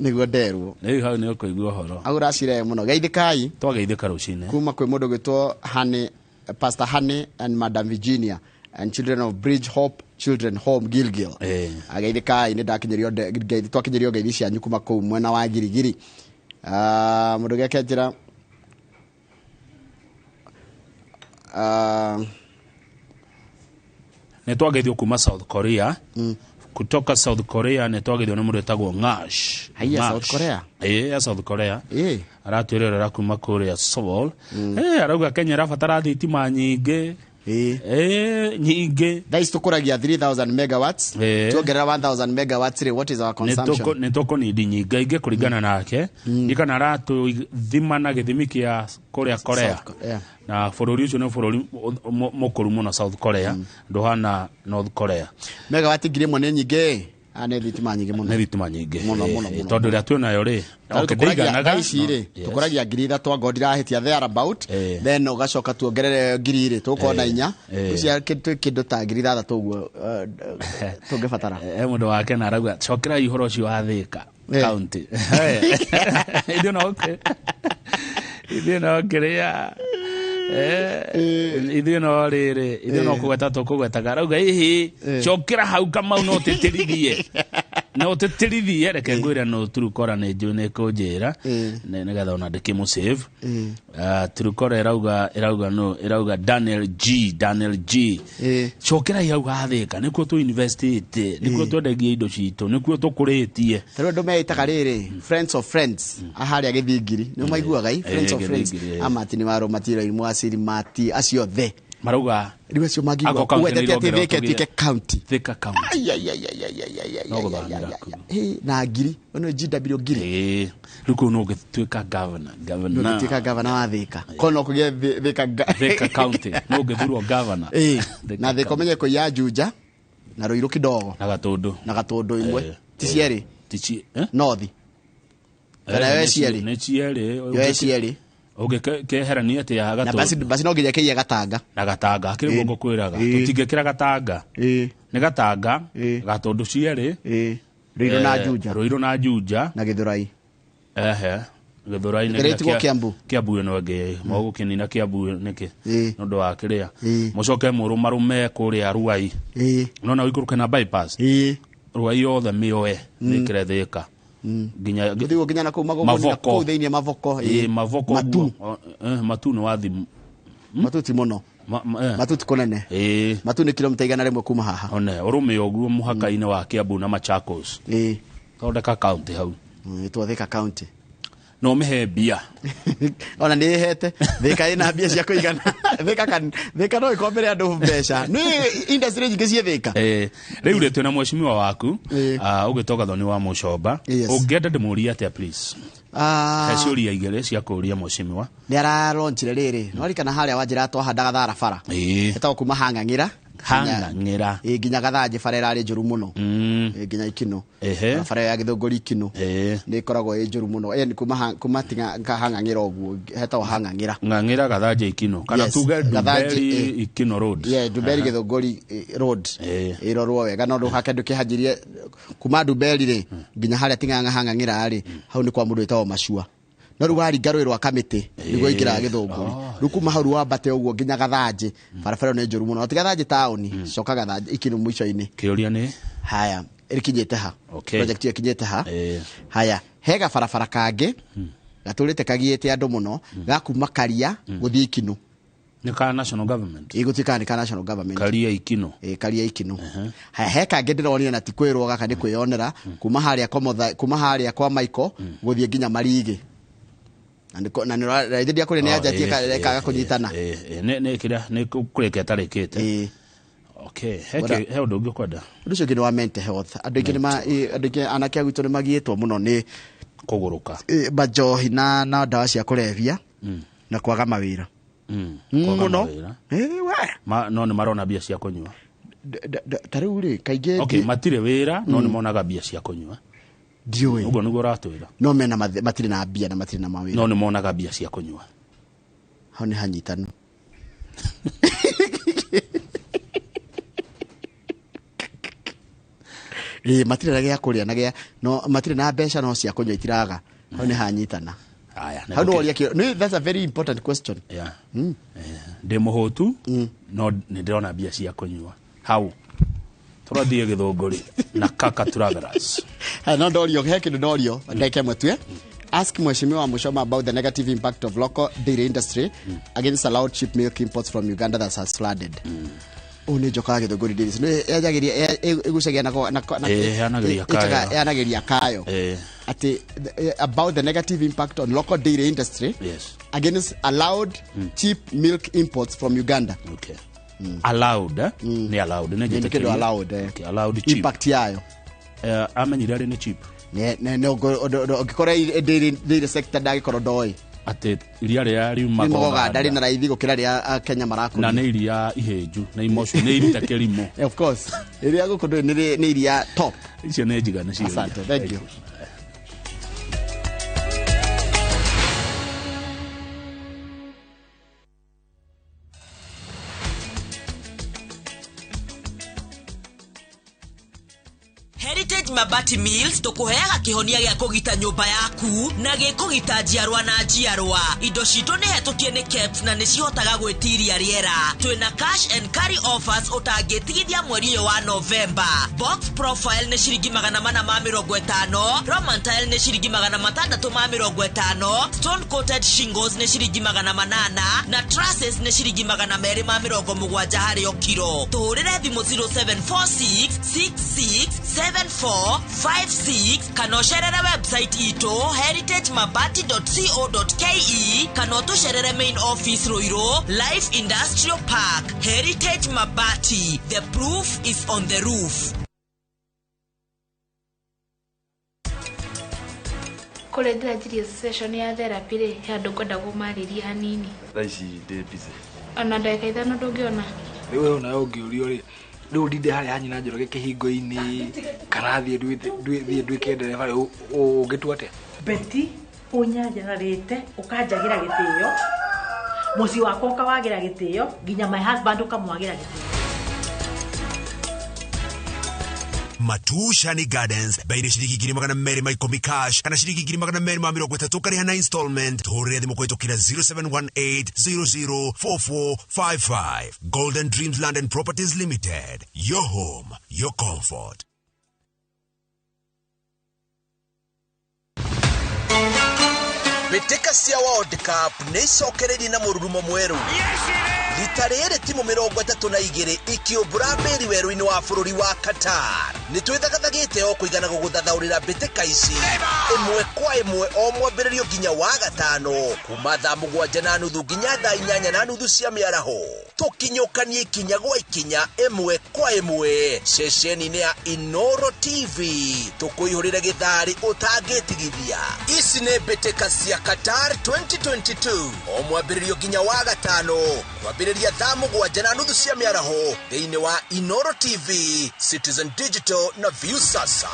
Nĩguo nderwo. Rĩu hau nĩ ũkũigua ũhoro. Hau ũracira mũno. Geithĩkai. Twageithĩka rũcinĩ. Kuma kwĩ mũndũ ũgwĩtwo Honey, Pastor Honey and Madam Virginia and children of Bridge Hope Children Home Gilgil. Ageithĩkai, nĩ ndakinyĩrio ngeithi, twakinyĩrio ngeithi cianyu kuma kũu mwena wa Girigiri. Mũndũ gĩake njĩra. Nĩ twageithio kuma South Korea. Kutoka South Korea nĩ twageithio nĩ mũndũ wĩtagwo Ngash. Haiya, Ngash. South Korea? Ĩĩ, ya South Korea. Aratwĩrorera kuma kũrĩa Seoul. Arauga Kenya ĩrabatara thitima nyingĩ. Nyingĩ. Thaa ici tũkũragia 3000 megawatts. Tuongerera 1000 megawatts rĩ, what is our consumption? Nĩ tũkũnindi nyingĩ ingĩ kũringana nake. Ndikana aratũthima na gĩthimi kĩa kũrĩa Korea. South Korea. Na bũrũri ũcio nĩ bũrũri mũkũrũ mũno South Korea, ndũhana North Korea. Megawatt ngiri ĩmwe nĩ nyingĩ. Nĩ thitima nyingĩ mũno. Nĩ thitima nyingĩ. Mũno, mũno, mũno. Tondũ ĩrĩa twĩnayo rĩ, Tondũ okay, tũkũragia ndĩiganaga, thaa ici no, rĩ, yes. tũkũragia ngiri ithatũ angorwo ndirahĩtia there about, then ũgacoka tuongerere ngiri rĩ, tũgũkorwo na inya. Ũcio kĩndũ ta ngiri ithathatũ ũguo, tũngĩbatara. Mũndũ wake na arauga, cokerai ũhoro ũcio wa Thika county. Ithuĩ no kĩ-, ithuĩ no kĩrĩa. Ithuĩ no rĩrĩ, ithuĩ no kũgweta tũkũgwetaga. Arauga ĩhĩ, cokera hau Kamau no ũtĩtĩrithie. No ũtĩtĩrithie, reke ngwĩre no Turukora nĩ njũĩ nĩ kũnjĩra nĩgetha ona ndĩkĩmũ-save. Turukora ĩrauga no, ĩrauga Daniel G, Daniel G. Cokerai hau gathĩka, nĩkuo tũ investĩte, nĩkuo twendagia indo citũ, nĩkuo tũkũrĩtie. Tarĩu andũ meĩtaga rĩrĩ friends of friends aharĩa Gĩthingiri nĩ maiguaga i friends of friends. Gĩthingiri, Amati nĩ waro matira mwaciri mati acio othe marauga rĩu acio mangĩigua Ako county ũgwetete nĩ atĩ irongererwo Thĩka tũgĩe. ĩtuĩke county. Thika county. Ai, ai, ai, ai, ai, ai, ai, ai, No ai, gũthamĩra ai, kũu. ai. Na ngiri ĩno GW ngiri. Rĩu kũu no ũngĩtuĩka governor, governor. No ũngĩtuĩka governor wa Thika ko no kũgĩe Thika Thika county no ũngĩthurwo governor. Thika Na Thika county. ũmenye kũiya Juja na Ruiru kidogo na Gatũndũ. Na Gatũndũ imwe. Ti cierĩ. Ti ci North. Kana yoe cierĩ. Nĩ cierĩ. Yoe cierĩ. Ũngĩkeherania atĩa Na Gatũndũ? basi no nginya kĩiye Gatanga. Na Gatanga hakĩrĩ guo ngũkwĩraga. Tũtingĩkĩra Gatanga. Nĩ Gatanga, Gatũndũ cierĩ. Ruiru na Juja. Ruiru na Juja. Na Gĩthũrai. Ehe. Gĩthũrai nĩ Gĩthũrai tigwo Kiambu. Kiambu ĩno ĩngĩ mogũkĩnina Kiambu nĩkĩ? Nĩ ũndũ wa kĩrĩa. Mũcoke mũrũmarũme kũrĩa Ruai. Nona ũikũrũke na bypass. Ruai yothe mĩoe mĩkĩre Thika. Nginya Gũthiĩ nginya na kũu Magogoni na Mavoko. kũu thĩinĩ Mavoko. Mavoko Matu. guo. Matu nĩ wathi. Matu ti mũno. Matu ti kũnene. Matu nĩ kilomita 100 kuma haha. One ũrũme ũguo mũhaka-inĩ wa Kiambu na Machakos. Thondeka county hau. Ĩtwo Thika county. No ũmĩhe mbia. Ona nĩ ĩhete Thika ĩna mbia cia kũigana. Thika kan Thika no ĩkombere andũ mbeca. Nĩ industry nyingĩ ciĩ Thika. Rĩu rĩ twĩna mheshimiwa waku ũgĩtwo Gathoni wa Mũcomba. Ũngĩenda ndĩmũrie atĩa please? He ciũria igĩrĩ cia kũũria mheshimiwa. Nĩ aralaunchire rĩrĩ. No ririkana harĩa wanjĩra twahandaga thara bara. Ĩtagwo kuma Hang'ang'ĩra. Hang'ang'ĩra. Nginya Gathanjĩ bara ĩrarĩ njũru mũno. Nginya Ikino. Bara ya Gĩthũngũri Ikino. Nĩ ĩkoragwo ĩ njũru mũno. Nĩ kuma tiga Hang'ang'ĩra ũguo hetagwo Hang'ang'ĩra. Ng'ang'ĩra Gathanjĩ Ikino. Kana Yes, tuge Gathanjĩ, Ndumberi Ikino Road. Yeah, Ndumberi Gĩthũngũri Road. Ĩrorwo wega no ndũhake ndũkĩhanjirie kuma Ndumberi rĩ nginya harĩa ting'ang'a Hang'ang'ĩra rĩ hau nĩ kwa mũndũ wĩtagwo Macua. No rĩu waringa rũĩ rwa Kamĩtĩ nĩguo ingĩraga Gĩthũngũri. Rĩu kuma hau wambate ũguo nginya Gathanjĩ barabara ĩyo nĩ njũru mũno. Ti Gathanjĩ taũni, coka Gathanjĩ Ikino mũico-inĩ. Kĩũria nĩ? Haya, ĩkinyĩte ha? Okay. Project ĩyo ĩkinyĩte ha? Haya, he gabarabara kangĩ gatũrĩte kagiĩte andũ mũno ga kuma Karia gũthiĩ Ikino. Nĩ ka national government? Ĩgũtuĩka nĩ ka national government. Karia Ikino. Karia Ikino. Haya, he kangĩ ndĩronire na ti kwĩrwo gaka nĩ kwĩyonera kuma harĩa kwa Motha, kuma harĩa kwa Michael gũthiĩ nginya Marigĩ. Na nĩ na nĩ raithĩ ndiakũrĩa nĩ anjatie kaga kũnyitana. Nĩ kĩrĩa nĩ kũrĩka ĩtarĩkĩte. Okay, he ũndũ ũngĩ ũkwenda? Ũndũ ũcio ũngĩ nĩ wa mental health. Andũ aingĩ andũ aingĩ anake a gwitũ nĩ magiĩtwo mũno nĩ kũgũrũka. Majohi na ndawa cia kũrebia na kwaga mawĩra. Mũno. We. No nĩ marona mbia cia kũnyua. Ta rĩu rĩ kaingĩ. Okay, matirĩ wĩra no nĩ monaga mbia cia kũnyua. Ndiũĩ. Ũguo nĩguo ũratwĩra. No mena matirĩ na mbia na matirĩ na mawĩra. No nĩ monaga mbia cia kũnyua. Hau nĩ hanyitanu. Matirĩ na gĩa kũrĩa na gĩa no matirĩ na mbeca no cia kũnyua itiraga. Hau nĩ hanyitana. Haya, Hau nĩ woria kĩũria. That's a very important question. Yeah. Ndĩ mũhũtu no nĩ ndĩrona mbia cia kũnyua. Hau. Tũrathiĩ Gĩthũngũri na Kaka Travelers. No ndorio, he kĩndũ ndorio, ndagĩka ĩmwe tu. Ask Mheshimiwa Muchoma about the negative impact of local dairy industry against allowed cheap milk imports from Uganda that has flooded. Ũyũ nĩ njoka ya Gĩthũngũri Dairies. Nĩ yanjagĩria ĩgucagia na ĩheanagĩria kayo. Atĩ about the negative impact on local dairy industry against allowed cheap milk imports from Uganda. Okay. Allowed, Nĩ allowed, nĩ njĩtĩkĩrie. Allowed, Okay, allowed cheap. Impact yayo. Amenyire arĩ nĩ cheap. Ne ũngĩkorwo dairy sector ndagĩkorwo ndoĩ. Atĩ iria rĩrĩa riumaga Uganda rĩna raithi gũkĩra rĩa Kenya marakũria. Na nĩ iria ihĩnju, nĩ imocu, nĩ irute kĩrimũ. Of course. Iria gũkũ ndũĩ nĩ iria top. Icio nĩ njiganu ciũria. Asante, thank you. Heritage Mabati Mabati Mills tũkũheaga kĩhonia gĩa kũgita nyũmba yaku na gĩkũgita njiarwa na njiarwa. Indo citũ nĩ hetũkie nĩ KEBS na nĩ cihotaga gwĩtiria rĩera. Twĩna cash and carry offers ũtangĩtigithia mweri ũyũ wa Novemba. Box profile nĩ ciringi 450, Roman tile nĩ ciringi 650, stone coated shingles nĩ ciringi 800 na trusses nĩ ciringi 270 harĩ o kiro. Tũhũrĩre thimũ 0746 66 7456 kana ũcerere website itũ heritagemabati.co.ke kana ũtũcerere main office Ruiru Life Industrial Park. Heritage Mabati, the proof is on the roof. Kũrĩa ndĩranjirie session ya therapy rĩ, he andũ ngwenda kũmarĩria hanini. Thaa ici ndĩ busy. Ona ndagĩka 5 ndũngĩona. Rĩu we onawe ũngĩũrio rĩ, rĩu ndinde harĩa ha nyina Njoroge kĩhingo-inĩ kana thiĩ nduĩke ndereba rĩ, ũngĩtua atĩa? Betty ũnyanjararĩte ũkanjagĩra gĩtĩo, mũciĩ wakwa ũkawagĩra gĩtĩo, nginya my husband ũkamwagĩra gĩtĩo. Matushani Gardens baire ciringi 210 cash kana ciringi 230 ũkarĩha na installment. Tũhũrĩre thimũ kũhĩtũkĩra 0718 004455. Golden Dreams Land and Properties Limited, your home, your comfort. Mbĩtĩka cia World Cup nĩ icokereirie na mũrurumo mwerũ. Rita rĩrĩ timu 32 ikĩũmbũra mbĩri werũ-inĩ wa bũrũri wa Qatar. Nĩ twĩthagathagĩte o kũigana gũgũthathaũrĩra mbĩtĩka ici ĩmwe kwa ĩmwe o mwambĩrĩrio nginya wa gatano kuma thaa 7:30 nginya thaa 8:30 cia mĩaraho. Tũkinyũkanie ikinya gwa ikinya ĩmwe kwa ĩmwe ceceni-inĩ ya Inoro TV tũkũihũrĩre gĩtharĩ ũtangĩtigithia. Ici nĩ mbĩtĩka cia Qatar 2022 o mwambĩrĩrio nginya wa gatano kwambĩrĩria thaa 7:30 cia mĩaraho thĩinĩ wa Inoro TV, Citizen Digital na Viusasa.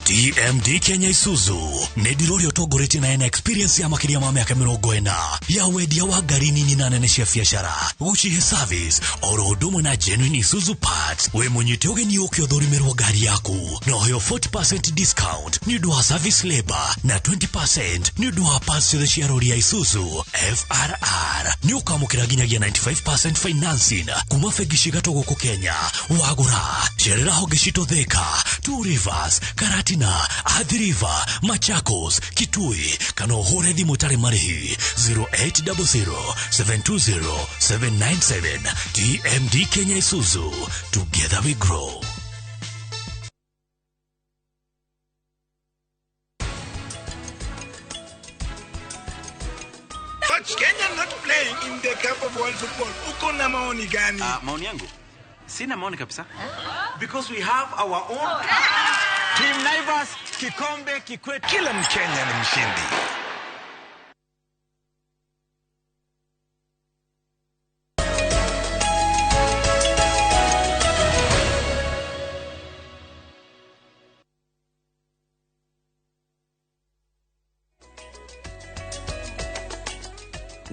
TMD Kenya Isuzu nĩ ndiro ũrĩa ũtongoretie na ena experience ya makĩria ma mĩaka 40 ya wendia wa ngari nini na nene cia biacara, gũcihe service oro ũndũ ũmwe na genuine Isuzu parts. Wĩ mũnyite ũgeni ũke ũthũrimĩrwo ngari yaku na ũheo 40% discount nĩ ũndũ wa service labor na 20% nĩ ũndũ wa parts ciothe cia rori ya Isuzu FRR. Nĩ ũkamũkĩra nginyagia 95% financing kuma bengi cigatũ gũkũ Kenya. Wagũra cerera honge citũ Thika, Two Rivers, Karatina, Athi River, Machakos, Kitui kana ũhũre thimũ tarĩ marĩhi 0800 720 797. TMD Kenya Isuzu, together we grow. Coach, Kenya not playing in the Cup of World Football. Uko na maoni gani? Maoni yangu? Sina maoni kabisa. Because we have our own Team Naivas, kikombe kikwetu. Kila Mkenya ni mshindi.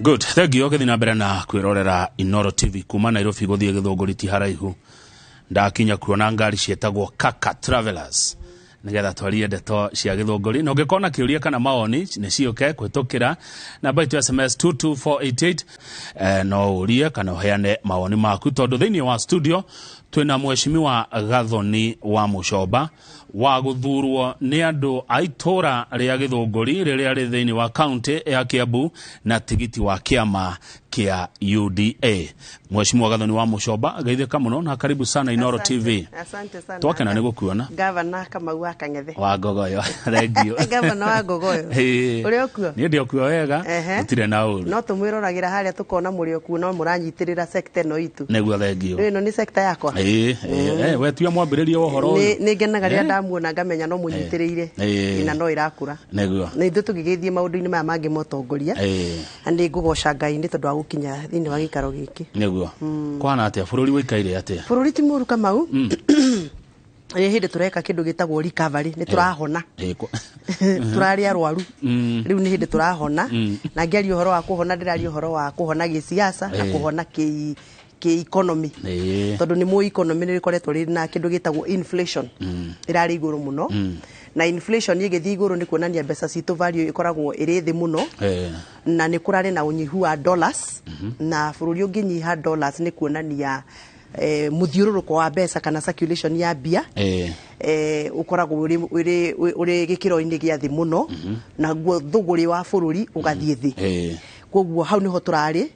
Good. Thank you. Ũgĩthiĩ na mbere na kwĩrorera Inoro TV kuma Nairobi gũthiĩ Gĩthũngũri ti haraihu. Ndakinya kuona ngari ciĩtagwo Kaka Travelers nigetha twarie ndeto cia Gĩthũngũri. Na ũngĩkorwo na kĩũria kana maoni nĩ ciũke kũhĩtũkĩra namba itũ SMS 22488. No ũrie kana ũheane mawoni maku tondũ thĩinĩ wa studio twĩna mheshimiwa Gathoni wa Muchomba wa gũthurwo nĩ andũ a itũra rĩa Gĩthũngũri rĩrĩa rĩ thĩinĩ wa county ya Kiambu na tigiti wa kĩama kĩa UDA. Mheshimiwa Gathoni wa Muchomba, geithĩka mũno na karibu sana Inoro TV. Asante sana. Twakena nĩ gũkuona. Gavana Kamau wa Kang'ethe. Wa Ngogoyo. Thank you. Gavana wa Ngogoyo. Ũrĩ okuo? Niĩ ndĩ okuo wega, gũtirĩ na ũru. No tũmwĩroragĩra harĩa tũkona mũrĩ okuo no mũranyitĩrĩra sector ĩno itũ. Nĩguo, thank you. Rĩu ĩno nĩ sector yakwa. We tuya mwambĩrĩria wa ũhoro ũyũ. Nĩ ngenaga rĩrĩa ndamuona ngamenya no mũnyitĩrĩire na no ĩrakũra. Nĩguo. Na ithuĩ tũgĩgĩthiĩ maũndũ-inĩ maya mangĩ ma ũtongoria. Na nĩ ngũgoca Ngai nĩ tondũ wa gũkinya thĩinĩ wa gĩikaro gĩkĩ. Nĩguo. Kwana atĩa bũrũri wĩikaire atĩa? Bũrũri ti mũru Kamau. Nĩ hĩndĩ tũreka kĩndũ gĩtagwo recovery, nĩ tũrahona. Tũrarĩ arwaru. Rĩu nĩ hĩndĩ tũrahona. Na ngĩaria ũhoro wa kũhona ndĩraria ũhoro wa kũhona gĩsiasa na kũhona kĩ economy, tondũ nĩ mũĩ economy nĩ rĩkoretwo rĩ na kĩndũ gĩtagwo inflation, ĩrarĩ igũrũ mũno. Na inflation ĩgĩthiĩ igũrũ nĩ kuonania mbeca citũ value ĩkoragwo ĩrĩ thĩ mũno, na nĩ kũrarĩ na ũnyihu wa dollars. Na bũrũri ũngĩnyiha dollars nĩ kuonania mũthiũrũrũko wa mbeca kana circulation ya mbia ũkoragwo ũrĩ gĩkĩro-inĩ gĩa thĩ mũno, naguo thũgũrĩ wa bũrũri ũgathiĩ thĩ. Koguo hau nĩho tũrarĩ.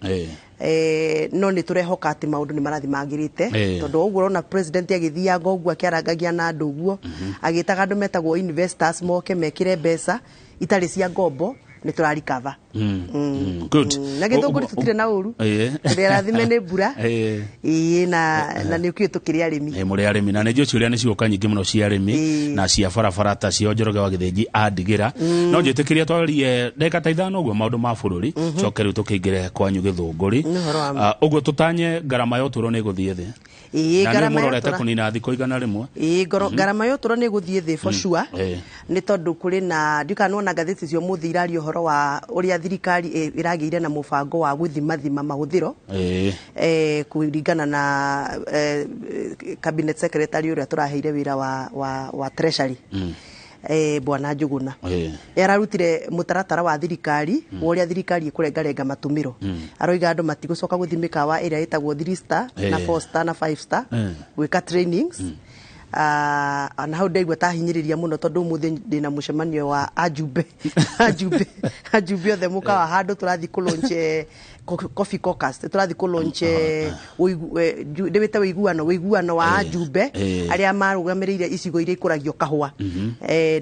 No nĩ tũrehoka atĩ maũndũ nĩ marathiĩ magĩrĩte, tondũ ũguo ũrona president agĩthianga ũguo akĩarangagia na andũ ũguo, agĩtaga andũ metagwo investors moke mekĩre mbeca itarĩ cia ngombo, nĩ tũrarikava. Good. Na gĩthũngũri tũtirĩ na ũru, tũrĩarathime nĩ mbura. Ĩĩ, na nĩ ũkĩũĩ tũkĩrĩ arĩmi. Mũrĩ arĩmi, na nĩ njũĩ ciũria nĩ cigũka nyingĩ mũno cia arĩmi na cia barabara ta cia Njoroge wa Gĩthĩnji andigĩra. No njĩtĩkĩria twarie ndagĩka ta 5 ũguo maũndũ ma bũrũri, coke rĩu tũkĩingĩre kwanyu Gĩthũngũri. Ũguo tũtanye ngarama ya ũtũũro nĩ ĩgũthiĩ thĩ. Ĩĩ, ngarama ya ũtũũro kũnina thikũ 100. Ĩĩ, ngarama ya ũtũũro nĩ ĩgũthiĩ thĩ for sure, nĩ tondũ kũrĩ na ndiũĩ nona ngathĩti cia ũmũthĩ iraria ũhoro wa ũrĩa thirikari ĩragĩire na mũbango wa gũthimathima mahũthĩro kũringana na cabinet secretary ũrĩa tũraheire wĩra wa treasury, Bwana Njuguna. Ararutire mũtaratara wa thirikari wa ũrĩa thirikari ĩkũrengarenga matũmĩro. Aroiga andũ matigũcoka gũthiĩ mĩkawa ĩrĩa ĩtagwo 3 star na 4 star na 5 star gwĩka trainings. Na hau ndaigua tahinyĩrĩria mũno, tondũ ũmũthĩ ndĩna mũcemanio wa ajumbe ajumbe othe mũkawa handũ tũrathiĩ kũ launch coffee caucus, tũrathiĩ kũ launch ndĩwĩte ũiguano wa ajumbe arĩa marũgamĩrĩire icigo iria ikũragio kahũa,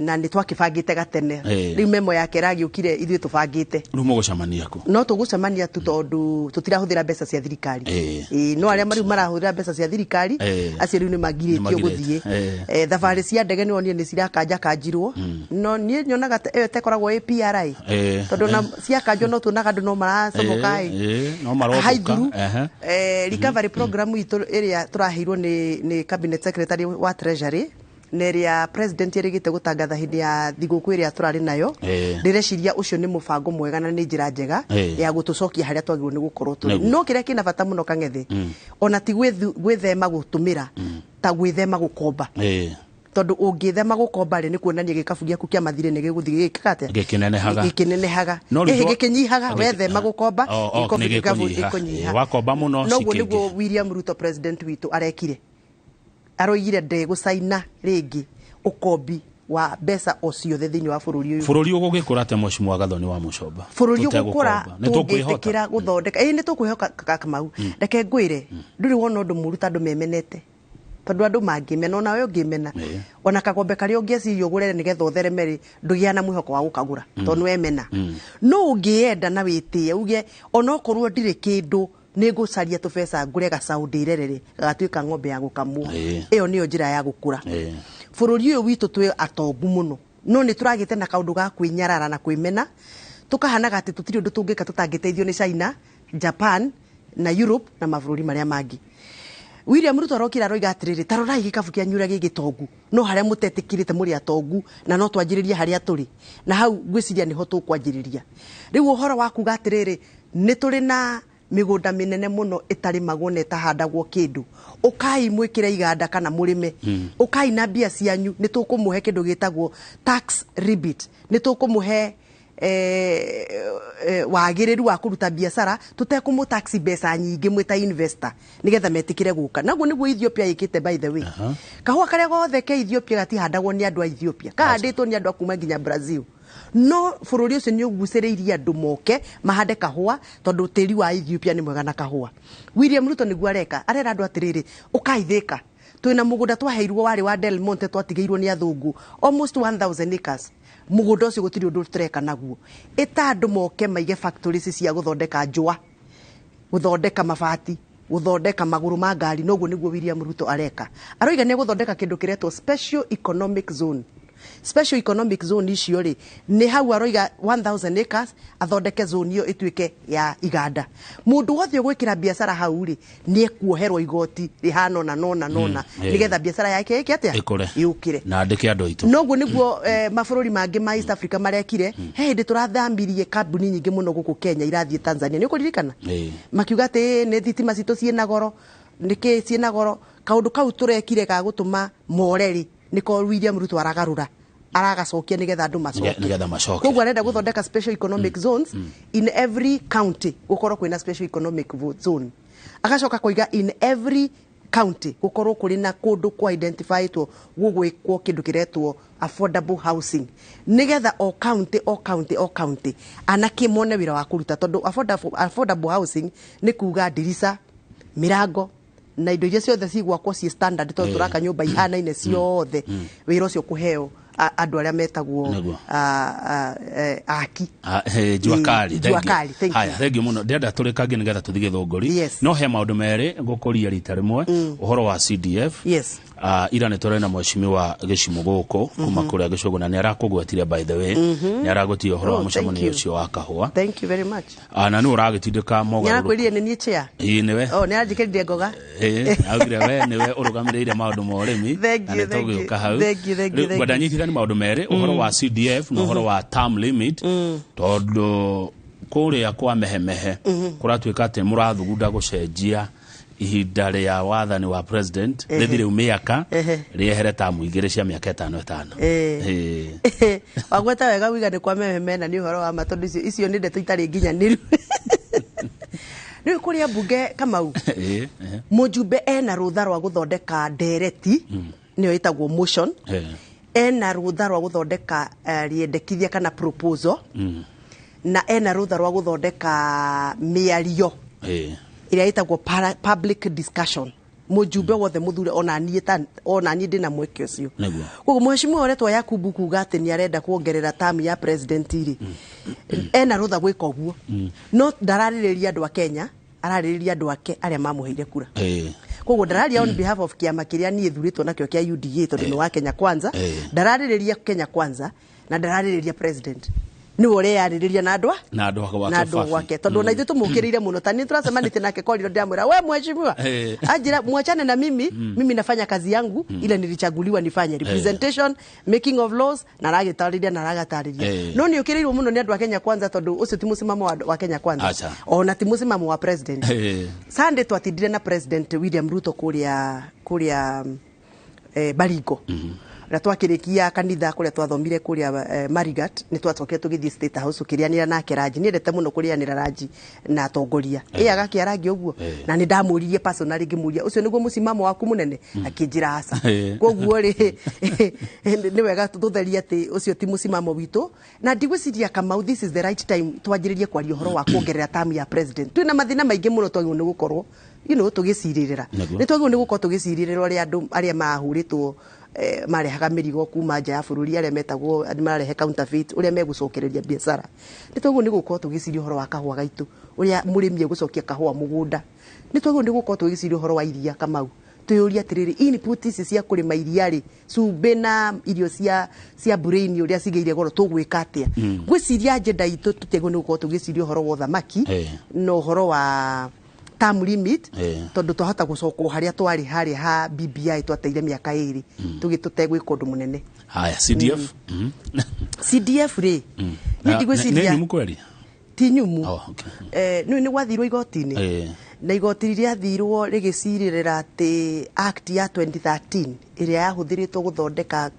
na nĩ twakĩbangĩte gatene. Rĩu memo yake ĩragĩũkire ithuĩ tũbangĩte. Rĩu mũgũcemania kũ? No tũgũcemania tu tondũ tũtirahũthĩra mbeca cia thirikari. No arĩa rĩu marahũthĩra mbeca cia thirikari acio rĩu nĩ magirĩtio gũthiĩ. Thabarĩ cia ndege nĩ wonire nĩ cirakanjakanjirwo, no niĩ nyonaga ĩyo ĩtekoragwo ĩ PRI, tondũ na ciakanjwo no tuonaga andũ no maracomoka no maroboka. Recovery program itũ ĩrĩa tũraheirwo nĩ cabinet secretary wa treasury na ĩrĩa president erĩgĩte gũtangatha hĩndĩ ya thigũkũ ĩrĩa tũrarĩ nayo, ndĩreciria ũcio nĩ mũbango mwega na nĩ njĩra njega ya gũtũcokia harĩa twagĩrĩirwo nĩ gũkorwo tũrĩ. No kĩrĩa kĩna bata mũno Kang'ethe, ona ti gwĩthema gũtũmĩra ta gwĩthema gũkomba, tondũ ũngĩthema gũkomba rĩ, nĩ kuonania gĩkabu gĩaku kĩa mathirĩ nĩ gĩgũthiĩ gĩgĩkaga atĩa? Gĩkĩnenehaga. Gĩkĩnyihaga. Wethema gũkomba gĩkabu gĩkũnyiha. Wakomba mũno. Noguo nĩguo William Ruto president witũ arekire. Aroigire ndegũcaina rĩngĩ ũkombi wa mbeca o ciothe thĩinĩ wa bũrũri ũyũ. Bũrũri ũgũgĩkũra atĩa Mheshimiwa Gathoni wa Mũcomba? Bũrũri ũgũkũra tũngĩtĩkĩra gũthondeka. Ĩĩ, nĩ tũkwĩhoka Kamau. Reke ngwĩre, ndũrĩ wona ũndũ mũru ta andũ memenete, tondũ andũ mangĩmena onawe ũngĩmena, ona kagombe karĩa ũngĩeciria ũgũre nĩgetha ũthereme rĩ, ndũgĩa na mwĩhoko wa gũkagũra tondũ nĩwemena. No ũngĩenda na wĩtĩe uge onokorwo ndirĩ kĩndũ nĩ ngũcaria tũbeca ngũre gacaũ ndĩrerere gagatuĩka ng'ombe ya gũkamwo, ĩyo nĩyo njĩra ya gũkũra. Bũrũri ũyũ witũ twĩ atongu mũno, no nĩ tũragĩte na kaũndũ ga kwĩnyarara na kwĩmena, tũkahanaga atĩ tũtirĩ ũndũ tũngĩka tũtangĩteithio nĩ China, Japan na Europe na mabũrũri marĩa mangĩ. William Ruto arokire aroiga atĩrĩrĩ, ta rorai gĩkabu kĩanyu ũrĩa gĩ gĩtongu, no harĩa mũtetĩkĩrĩte mũrĩ atongu, na no twanjĩrĩrie harĩa tũrĩ, na hau ngwĩciria nĩho tũkwanjĩrĩria. Rĩu ũhoro wa kuga atĩrĩrĩ, nĩ tũrĩ na mĩgũnda mĩnene mũno ĩtarĩmagwo na ĩtahandagwo kĩndũ, ũkai mwĩkĩre iganda kana mũrĩme, ũkai na mbia cianyu, nĩ tũkũmũhe kĩndũ gĩtagwo tax rebate, nĩ tũkũmũhe wagĩrĩru wa kũruta biacara tũtekũmũ tax mbeca nyingĩ mwĩ ta investor nĩgetha metĩkĩre gũka. Naguo nĩguo Ethiopia ĩkĩte, by the way. Kahũa karĩa gothe ke Ethiopia gatihandagwo nĩ andũ a Ethiopia, kahandĩtwo nĩ andũ a kuma nginya Brazil. No bũrũri ũcio nĩ ũgucĩrĩirie andũ moke mahande kahũa tondũ tĩri wa Ethiopia nĩ mwega na kahũa. William Ruto nĩguo areka, arera andũ atĩrĩrĩ, ũkai Thĩka, twĩna mũgũnda twaheirwo warĩ wa Del Monte twatigĩirwo nĩ athũngũ almost 1000 acres. Mũgũnda ũcio gũtirĩ ũndũ tũreka naguo. Ĩta andũ moke maige factories cia gũthondeka njũa, gũthondeka mabati, gũthondeka magũrũ ma ngari. Noguo nĩguo William Ruto areka. Aroiga nĩ egũthondeka kĩndũ kĩretwo special economic zone. Special economic zone icio rĩ, nĩ hau aroiga 1000 acres athondeke zone ĩyo ĩtuĩke ya iganda. Mũndũ wothe ũgwĩkĩra biacara hau rĩ, nĩ ekuoherwo igoti rĩhana ona nona nona, nĩgetha biacara yake ĩke atĩa? Ĩkũre. Yũkĩre. Na andĩke andũ aitũ. Noguo nĩguo mabũrũri mangĩ ma East Africa marekire. He hĩndĩ tũrathamirie kambuni nyingĩ mũno gũkũ Kenya irathiĩ Tanzania, nĩ ũkũririkana? Makiuga atĩ nĩ thitima citũ ciĩna goro, nĩkĩ ciĩna goro. Kaũndũ kau tũrekire ga gũtũma more rĩ, nĩko William Ruto aragarũra, aragacokia nĩgetha andũ macoke. Nĩgetha macoke. Koguo arenda gũthondeka special economic zones in every county, gũkorwo kwĩna special economic zone. Agacoka koiga in every county gũkorwo kũrĩ na kũndũ kwa identifytwo gũgwĩkwo kĩndũ kĩretwo affordable housing, nĩgetha o county o county o county anake mone wĩra wa kũruta, tondũ affordable housing nĩ kuga ndirica, mĩrango na indo iria ciothe cigwakwo ciĩ standard, tondũ tũraka nyũmba ihanaine ciothe. Wĩra ũcio kũheo andũ arĩa metagwo aki. Jua kali. Jua kali, thank you. Haya, thank you mũno. Ndĩrenda tũrĩkangie nĩgetha tũthiĩ Gĩthũngũri. No he maũndũ merĩ ngũkũria rita rĩmwe, ũhoro wa CDF. Ira nĩ tũrĩ na mheshimiwa Gĩcimũ gũkũ kuma kũrĩa Gĩcũgũ, na nĩ arakũgwetire, by the way, nĩ aragũtire ũhoro wa mũcemanio ũcio wa kahũa. Thank you very much. Na nĩ ũragĩtindĩka mogarũrũku. Nĩarakwĩrire nĩ niĩ chair. Ĩĩ, nĩwe. Oh, nĩaranjĩkĩrire ngoga. Ĩĩ, augire we nĩwe ũrũgamĩrĩire maũndũ ma ũrĩmi. Thank Na you, nĩ thank you. tũgũka hau. Thank you, thank you, Rĩu thank you. ngwenda nyitithanie maũndũ merĩ, ũhoro wa CDF na ũhoro wa term limit, tondũ kũrĩa kwa mehemehe kũratuĩka atĩ mũrathugunda gũcenjia ihinda rĩa wathani wa president rĩthi rĩu mĩaka rĩehere tamu igĩrĩ cia mĩaka ĩtano ĩtano. Wagweta wega wiga nĩ kwa meheme, na nĩ ũhoro wa ma, tondũ icio nĩ ndeto itarĩ nginyanĩru. Rĩu kũrĩa mbunge, Kamau, mũjumbe ena rũtha rwa gũthondeka ndereti, nĩyo ĩtagwo motion. Ena rũtha rwa gũthondeka rĩendekithia kana proposal, na ena rũtha rwa gũthondeka mĩario ĩrĩa ĩtagwo public discussion. Mũjumbe wothe mũthure, ona niĩ ndĩna mweke ũcio. Koguo mheshimiwa ũretwo Yakubu kuga atĩ nĩ arenda kuongerera term ya president rĩ, ena rũtha gwĩka ũguo, no ndararĩrĩria andũ a Kenya, ararĩrĩria andũ ake arĩa mamũheire kura. Koguo ndararia on behalf of kĩama kĩrĩa niĩ thurĩtwo nakĩo kĩa UDA, tondũ nĩ wa Kenya Kwanza. Ndararĩrĩria Kenya Kwanza na ndararĩrĩria president, nĩwe ũreyarĩrĩria na andũ na andũ na andũ gwake, tondũ ona ithuĩ tũmũkĩrĩire mũno. Ta nĩ tũracemanĩtie nake koriro, ndĩramwĩra we mheshimiwa, anjĩra mwachane na mimi, mimi nafanya kazi yangu ile nilichaguliwa nifanye, representation, making of laws, na aragĩtarĩria na aragatarĩria. No nĩ ũkĩrĩirwo mũno nĩ andũ a Kenya Kwanza, tondũ ũcio ti mũcimamo wa Kenya Kwanza, ona ti mũcimamo wa president. Sunday twatindire na President William Ruto kũrĩa Baringo. Na twakĩrĩkia kanitha kũrĩa twathomire kũrĩa Marigat, nĩ twacokire tũgĩthiĩ State House ũkĩrĩanĩra nake ranji. Niendete mũno kũrĩanĩra ranji na atongoria. Ĩ agakĩa rangi ũguo, na nĩ ndamũririe personally, ngĩmũria ũcio nĩguo mũcimamo waku mũnene, akĩnjĩra aca. Koguo rĩ, nĩ wega tũtherie atĩ ũcio ti mũcimamo witũ, na ndigwĩciria, Kamau, this is the right time twanjĩrĩrie kwaria ũhoro wa kuongerera term ya president. Twĩna mathĩna maingĩ mũno twagĩrĩirwo nĩ gũkorwo tũgĩcirĩrĩra. Nĩ twagĩrĩirwo nĩ gũkorwo tũgĩcirĩrĩra ũrĩa andũ arĩa mahũrĩtwo, marehaga mĩrigo kuma nja ya bũrũri, arĩa metagwo mararehe counterfeit, ũrĩa megũcokereria biacara. Nĩ twagĩrĩirwo nĩ gũkorwo tũgĩciria ũhoro wa kahũa gaitũ, ũrĩa mũrĩmi egũcokia kahũa mũgũnda. Nĩ twagĩrĩirwo nĩ gũkorwo tũgĩciria ũhoro wa iria, Kamau. Twĩyũrie atĩrĩrĩ, input ici cia kũrĩma iria rĩ, cumbĩ na irio cia brain ũrĩa cigĩire goro, tũgwĩka atĩa? Ngwĩciria agenda itũ tũtiagĩrĩirwo nĩ gũkorwo tũgĩciria ũhoro wa ũthamaki na ũhoro wa term limit, tondũ twahota gũcokwo harĩa twarĩ harĩa ha BBI twateire mĩaka ĩrĩ tũtegwĩka ũndũ mũnene. Haya, CDF. CDF rĩ, niĩ ndigwĩciria Nĩ nyumu kweli? Ti nyumu. Nĩ gwathirwo igoti-inĩ, na igoti rĩathirwo rĩgĩcirĩrĩra atĩ act ya 2013 ĩrĩa yahũthĩrĩtwo gũthondeka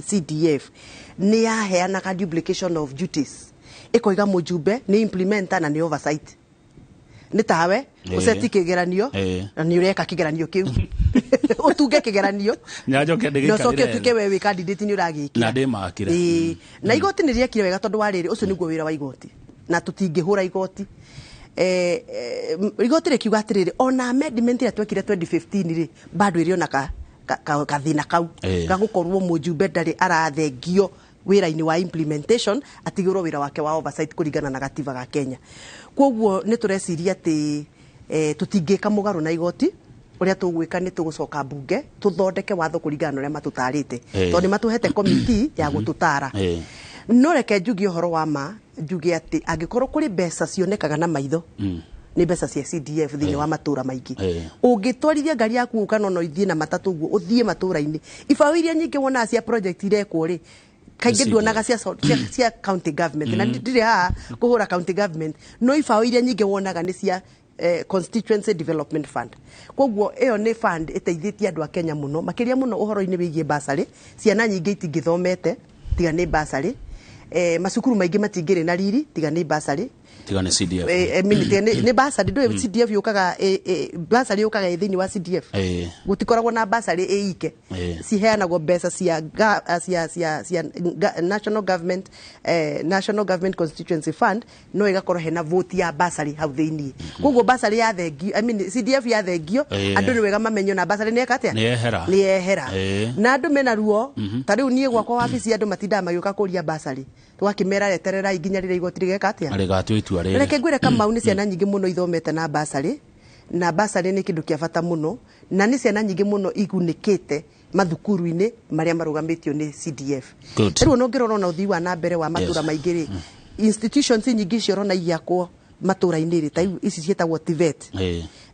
CDF nĩ yaheanaga duplication of duties, ĩkoiga mũjumbe nĩ implementer na nĩ oversight. Nĩ tawe ũceti kĩgeranio na nĩ ũreka kĩgeranio kĩu, ũtunge kĩgeranio na ũcoke ũtuĩke we wĩ candidate nĩ ũragĩkĩra. Na ndĩmakĩre. Na igoti nĩ rĩekire wega, tondũ wa rĩrĩ, ũcio nĩguo wĩra wa igoti, na tũtingĩhũra igoti. Igoti rĩkiuga atĩrĩrĩ, ona amendment ĩrĩa twekire 2015 rĩ, bado ĩrĩ ona kathĩna kau ga gũkorwo mũjumbe ndarĩ arathengio wĩra-inĩ wa implementation, atigĩrwo wĩra wake wa oversight kũringana na gatiba ga Kenya. Koguo nĩ tũreciria atĩ tũtingĩka mũgarũ na igoti. Ũrĩa tũgwĩka nĩ tũgũcoka mbunge tũthondeke watho kũringana na ũrĩa matũtarĩte, tondũ nĩ matũhete komiti ya gũtũtara. No reke njuge ũhoro wa ma, njuge atĩ angĩkorwo kũrĩ mbeca cionekaga na maitho, nĩ mbeca cia CDF thĩinĩ wa matũra maingĩ. Ũngĩtwarithia ngari yaku kana ona ũthiĩ na matatũ ũguo ũthiĩ matũra-inĩ, ibaũ iria nyingĩ wonaga cia project irekwo rĩ, kaingĩ nduonaga cia county government. Na ndirĩ haha kũhũra county government, no ibaũ iria nyingĩ wonaga nĩ cia Constituency Development Fund. Koguo ĩyo nĩ fund ĩteithĩtie andũ a Kenya mũno, makĩria mũno ũhoro-inĩ wĩgiĩ bursary. Ciana nyingĩ itingĩthomete tiga nĩ bursary. Macukuru maingĩ matingĩrĩ na riri tiga nĩ bursary. Tiga nĩ CDF. Nĩ bursary ndũĩ CDF yũkaga, bursary yũkaga ĩ thĩinĩ wa CDF. Gũtikoragwo na bursary ĩ ike. Ciheanagwo mbeca cia National Government, National Government Constituency Fund, no ĩgakorwo hena vote ya bursary hau thĩinĩ. Koguo bursary ya thengio, I mean CDF ya thengio, andũ nĩ wega mamenye na bursary nĩ eka atĩa? Nĩ yehera. Na andũ mena ruo, ta rĩu niĩ gwakwa wabici andũ matindaga magĩũka kũria bursary. Twakĩmera etererai nginya rĩrĩa igoti rĩgeka atĩa? Rĩgatua itua rĩrĩ. Reke ngwĩre Kamau, nĩ ciana nyingĩ mũno ithomete na bursary, na bursary nĩ kĩndũ kĩa bata mũno, na nĩ ciana nyingĩ mũno igunĩkĩte mathukuru-inĩ marĩa marũgamĩtio nĩ CDF. Rĩu ona ũngĩrora ona ũthii wa na mbere wa matũra maingĩ rĩ, institutions nyingĩ icio ũrona igĩakwo matũra-inĩ rĩ, ta ici ciĩtagwo TVET,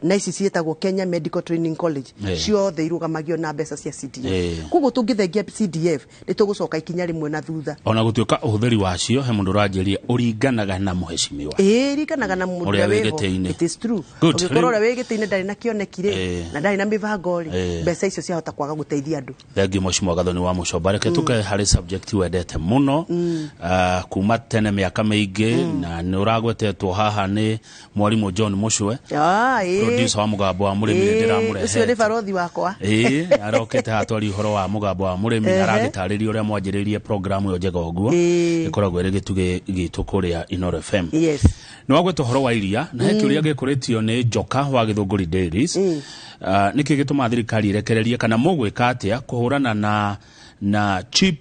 na ici ciĩtagwo Kenya Medical Training College, ciothe irũgamagio na mbeca cia CDF. Koguo tũngĩthengia CDF nĩ tũgũcoka ikinya rĩmwe na thutha. Ona gũtuĩka ũhũthĩri wacio he mũndũ ũranjĩria ũringanaga na mũhecimiwa. Ringanaga na mũndũ ũrĩa wĩ gĩtĩ-inĩ. It is true. Ũngĩkorwo ũrĩa wĩ gĩtĩ-inĩ ndarĩ na kĩoneki rĩ, na ndarĩ na mĩbango rĩ, mbeca icio ciahota kwaga gũteithia andũ. Thengiũ Mheshimiwa Gathoni wa Mũchomba. Reke tũke harĩ subject wendete mũno kuma tene mĩaka mĩingĩ, na nĩ ũragwetetwo haha nĩ mwarimũ John Mucwe, producer wa mũgambo wa mũrĩmi, nĩ ndĩramũrehe. Ũcio nĩ barothi wakwa. Arokĩte haha twaria ũhoro wa mũgambo wa mũrĩmi, aragĩtarĩria ũrĩa mwanjĩrĩirie program ĩyo njega ũguo ĩkoragwo ĩrĩ gĩtugĩ gitũ kũrĩa Inooro FM. Nĩ wagweta ũhoro wa iria, na he kĩũria gĩkũrĩtio nĩ Njoka wa Gĩthũngũri Dairies. Nĩkĩ gĩtũmaga thirikari ĩrekererie kana mũgwĩka atĩa kũhũrana na cheap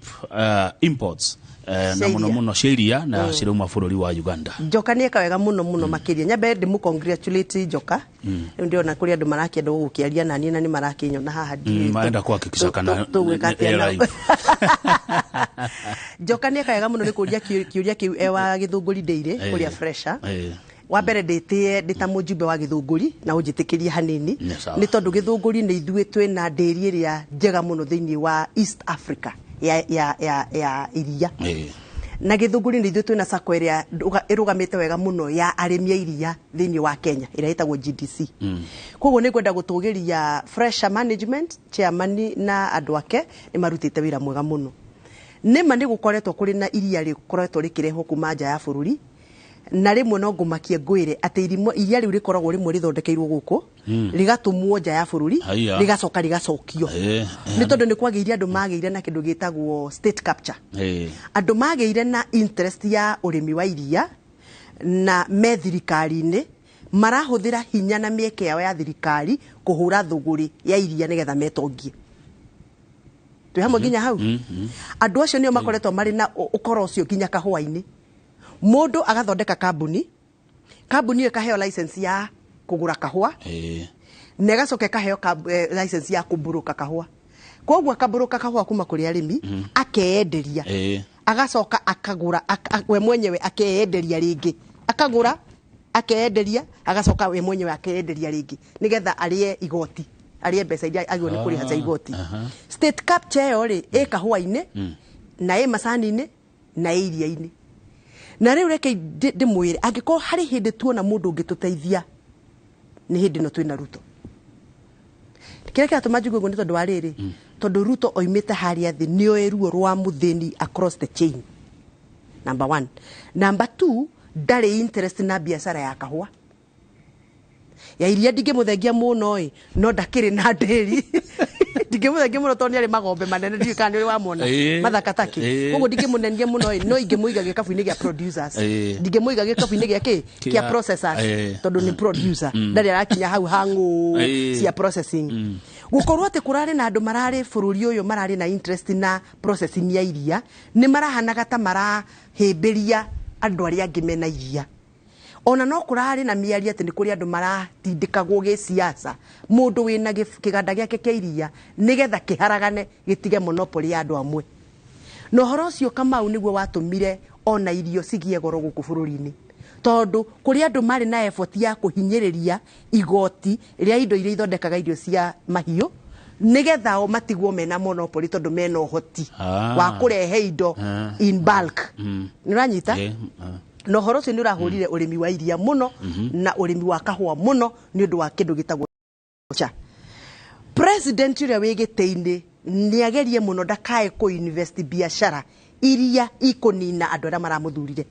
imports na mũno mũno cia iria na cirauma bũrũri wa Uganda? Njoka nĩ eka wega mũno mũno makĩria. Nyambe ndĩmũ congratulate Njoka. Rĩu ndĩrona kũrĩ andũ marakĩenda gũkĩaria na niĩ na nĩ marakĩnyona haha ndiĩ. Marenda kuhakikisha kana tũgwĩka atĩa nao. Njoka nĩ eka wega mũno nĩ kũria kĩũria kĩu e wa Gĩthũngũri Dairy kũrĩa Fresha. Wa mbere ndĩtĩe ndĩ ta mũjumbe wa Gĩthũngũri na ũnjĩtĩkĩrie hanini, nĩ tondũ Gĩthũngũri nĩ ithuĩ twĩna ndĩri ĩrĩa njega mũno thĩinĩ wa East Africa ya iria. Na Gĩthũngũri nĩ ithuĩ twĩna sacco ĩrĩa ĩrũgamĩte wega mũno ya arĩmi a iria thĩinĩ wa Kenya ĩrĩa ĩtagwo GDC. Koguo nĩ ngwenda gũtũgĩria Fresha Management chairman na andũ ake nĩ marutĩte wĩra mwega mũno. Nĩma nĩ gũkoretwo kũrĩ na iria rĩkoretwo rĩkĩrehwo kuma nja ya bũrũri, na rĩmwe no ngũmakie ngwĩre atĩ iria rĩu rĩkoragwo rĩmwe rĩthondekeirwo gũkũ, rĩgatũmwo nja ya bũrũri, rĩgacoka rĩgacokio. Nĩ tondũ nĩ kwagĩire andũ magĩire na kĩndũ gĩtagwo state capture. Andũ magĩire na interest ya ũrĩmi wa iria na me thirikari-inĩ marahũthĩra hinya na mĩeke yao ya thirikari kũhũra thũgũrĩ ya iria nĩgetha metongie. Twĩ hamwe nginya hau? Andũ acio nĩo makoretwo marĩ na ũkoro ũcio nginya kahũa-inĩ. Mũndũ agathondeka kambuni, kambuni ĩyo ĩkaheo license ya kũgũra kahũa, na ĩgacoka ĩkaheo license ya kũmbũrũka kahũa. Koguo akambũrũka kahũa kuma kũrĩ arĩmi, akeyenderia, agacoka akagũra we mwenyewe akeyenderia rĩngĩ, akagũra akeyenderia, agacoka we mwenyewe akeyenderia rĩngĩ nĩgetha arĩe igoti, arĩe mbeca iria agĩrĩirwo nĩ kũrĩha cia igoti. State capture ĩyo rĩ, ĩ kahũa-inĩ na ĩ macani-inĩ na ĩ iria-inĩ. Na rĩu reke ndĩmwĩre, angĩkorwo harĩ hĩndĩ tuona mũndũ ũngĩtũteithia nĩ hĩndĩ ĩno twĩna Ruto. Kĩrĩa kĩratũma njuge ũguo nĩ tondũ wa rĩrĩ, tondũ Ruto oimĩte harĩa thĩ, nĩoĩ ruo rwa mũthĩni across the chain. Number one. Number two, ndarĩ interest na biacara ya kahũa. Ya iria ndingĩmũthengia mũno ĩ, no ndakĩrĩ na ndĩri. Ndingĩmũthengia mũno tondũ nĩ arĩ magombe manene, ndiũĩ kana nĩ ũrĩ wamona mathaka taki. Koguo ndingĩmũnenia mũno ĩ, no ingĩmũiga gĩkabu-inĩ gĩa producers. Ndingĩmũiga gĩkabu-inĩ gĩa kĩ? Kĩa processors, tondũ nĩ producer. Ndarĩ arakinya hau hang'ũ cia processing. Gũkorwo atĩ kũrarĩ na andũ mararĩ bũrũri ũyũ mararĩ na interest na processing ya iria, nĩ marahanaga ta marahĩmbĩria andũ arĩa angĩ mena iria. Ona no kũrarĩ na mĩario atĩ nĩ kũrĩ andũ maratindĩkagwo gĩsiasa, mũndũ wĩna kĩganda gĩake kĩa iria nĩgetha kĩharagane gĩtige monopoly ya andũ amwe. Na ũhoro ũcio Kamau nĩguo watũmire ona irio cigie goro gũkũ bũrũri-inĩ, tondũ kũrĩ andũ marĩ na effort ya kũhinyĩrĩria igoti rĩa indo iria ithondekaga irio cia mahiũ nĩgetha o matigwo mena monopoly tondũ mena ũhoti wa kũrehe indo in bulk. Nĩ ũranyita? Na ũhoro ũcio nĩ ũrahũrire ũrĩmi wa iria mũno na ũrĩmi wa kahũa mũno nĩ ũndũ wa kĩndũ gĩtagwo cha. President ũrĩa wĩ gĩtĩ-inĩ nĩ agerie mũno ndakae kũ invest biacara iria ikũnina andũ arĩa maramũthurire.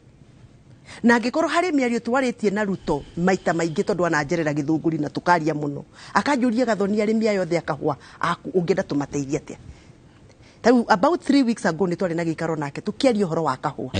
Na angĩkorwo harĩ mĩario twarĩtie na Ruto maita maingĩ tondũ ananjerera gĩthũngũri na tũkaria mũno, akanjũria Gathoni arĩmi aya othe a kahũa aku ũngĩenda tũmateithie atĩa. Tarĩu about 3 weeks ago nĩ twarĩ na gĩikaro nake tũkĩaria ũhoro wa kahũa.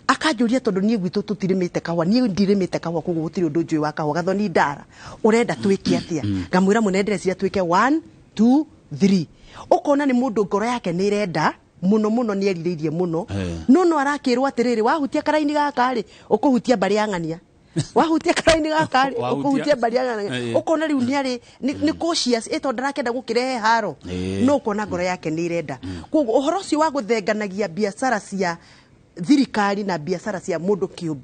Akanjũria tondũ niĩ gwitũ tũtirĩmĩte kahũa, niĩ ndirĩmĩte kahũa koguo gũtirĩ ũndũ njũĩ wa kahũa. Gathoni ndara ũrenda twĩke atĩa? Ngamwĩra mũnene ndĩreciria twĩke 1 2 3. Ũkona nĩ mũndũ ngoro yake nĩ ĩrenda mũno mũno, nĩ erirĩirie mũno, no no arakĩrwo atĩrĩrĩ, wahutia karaini gaka rĩ ũkũhutia mbarĩ ya ng'ania, wahutia karaini gaka rĩ ũkũhutia mbarĩ ya ng'ania. Ũkona rĩu nĩ arĩ nĩ cautious tondũ ndarakĩenda gũkĩrehe haro, no ũkona ngoro yake nĩ ĩrenda. Koguo ũhoro ũcio wa gũthenganagia biacara cia thirikari na biacara cia mũndũ kĩũmbe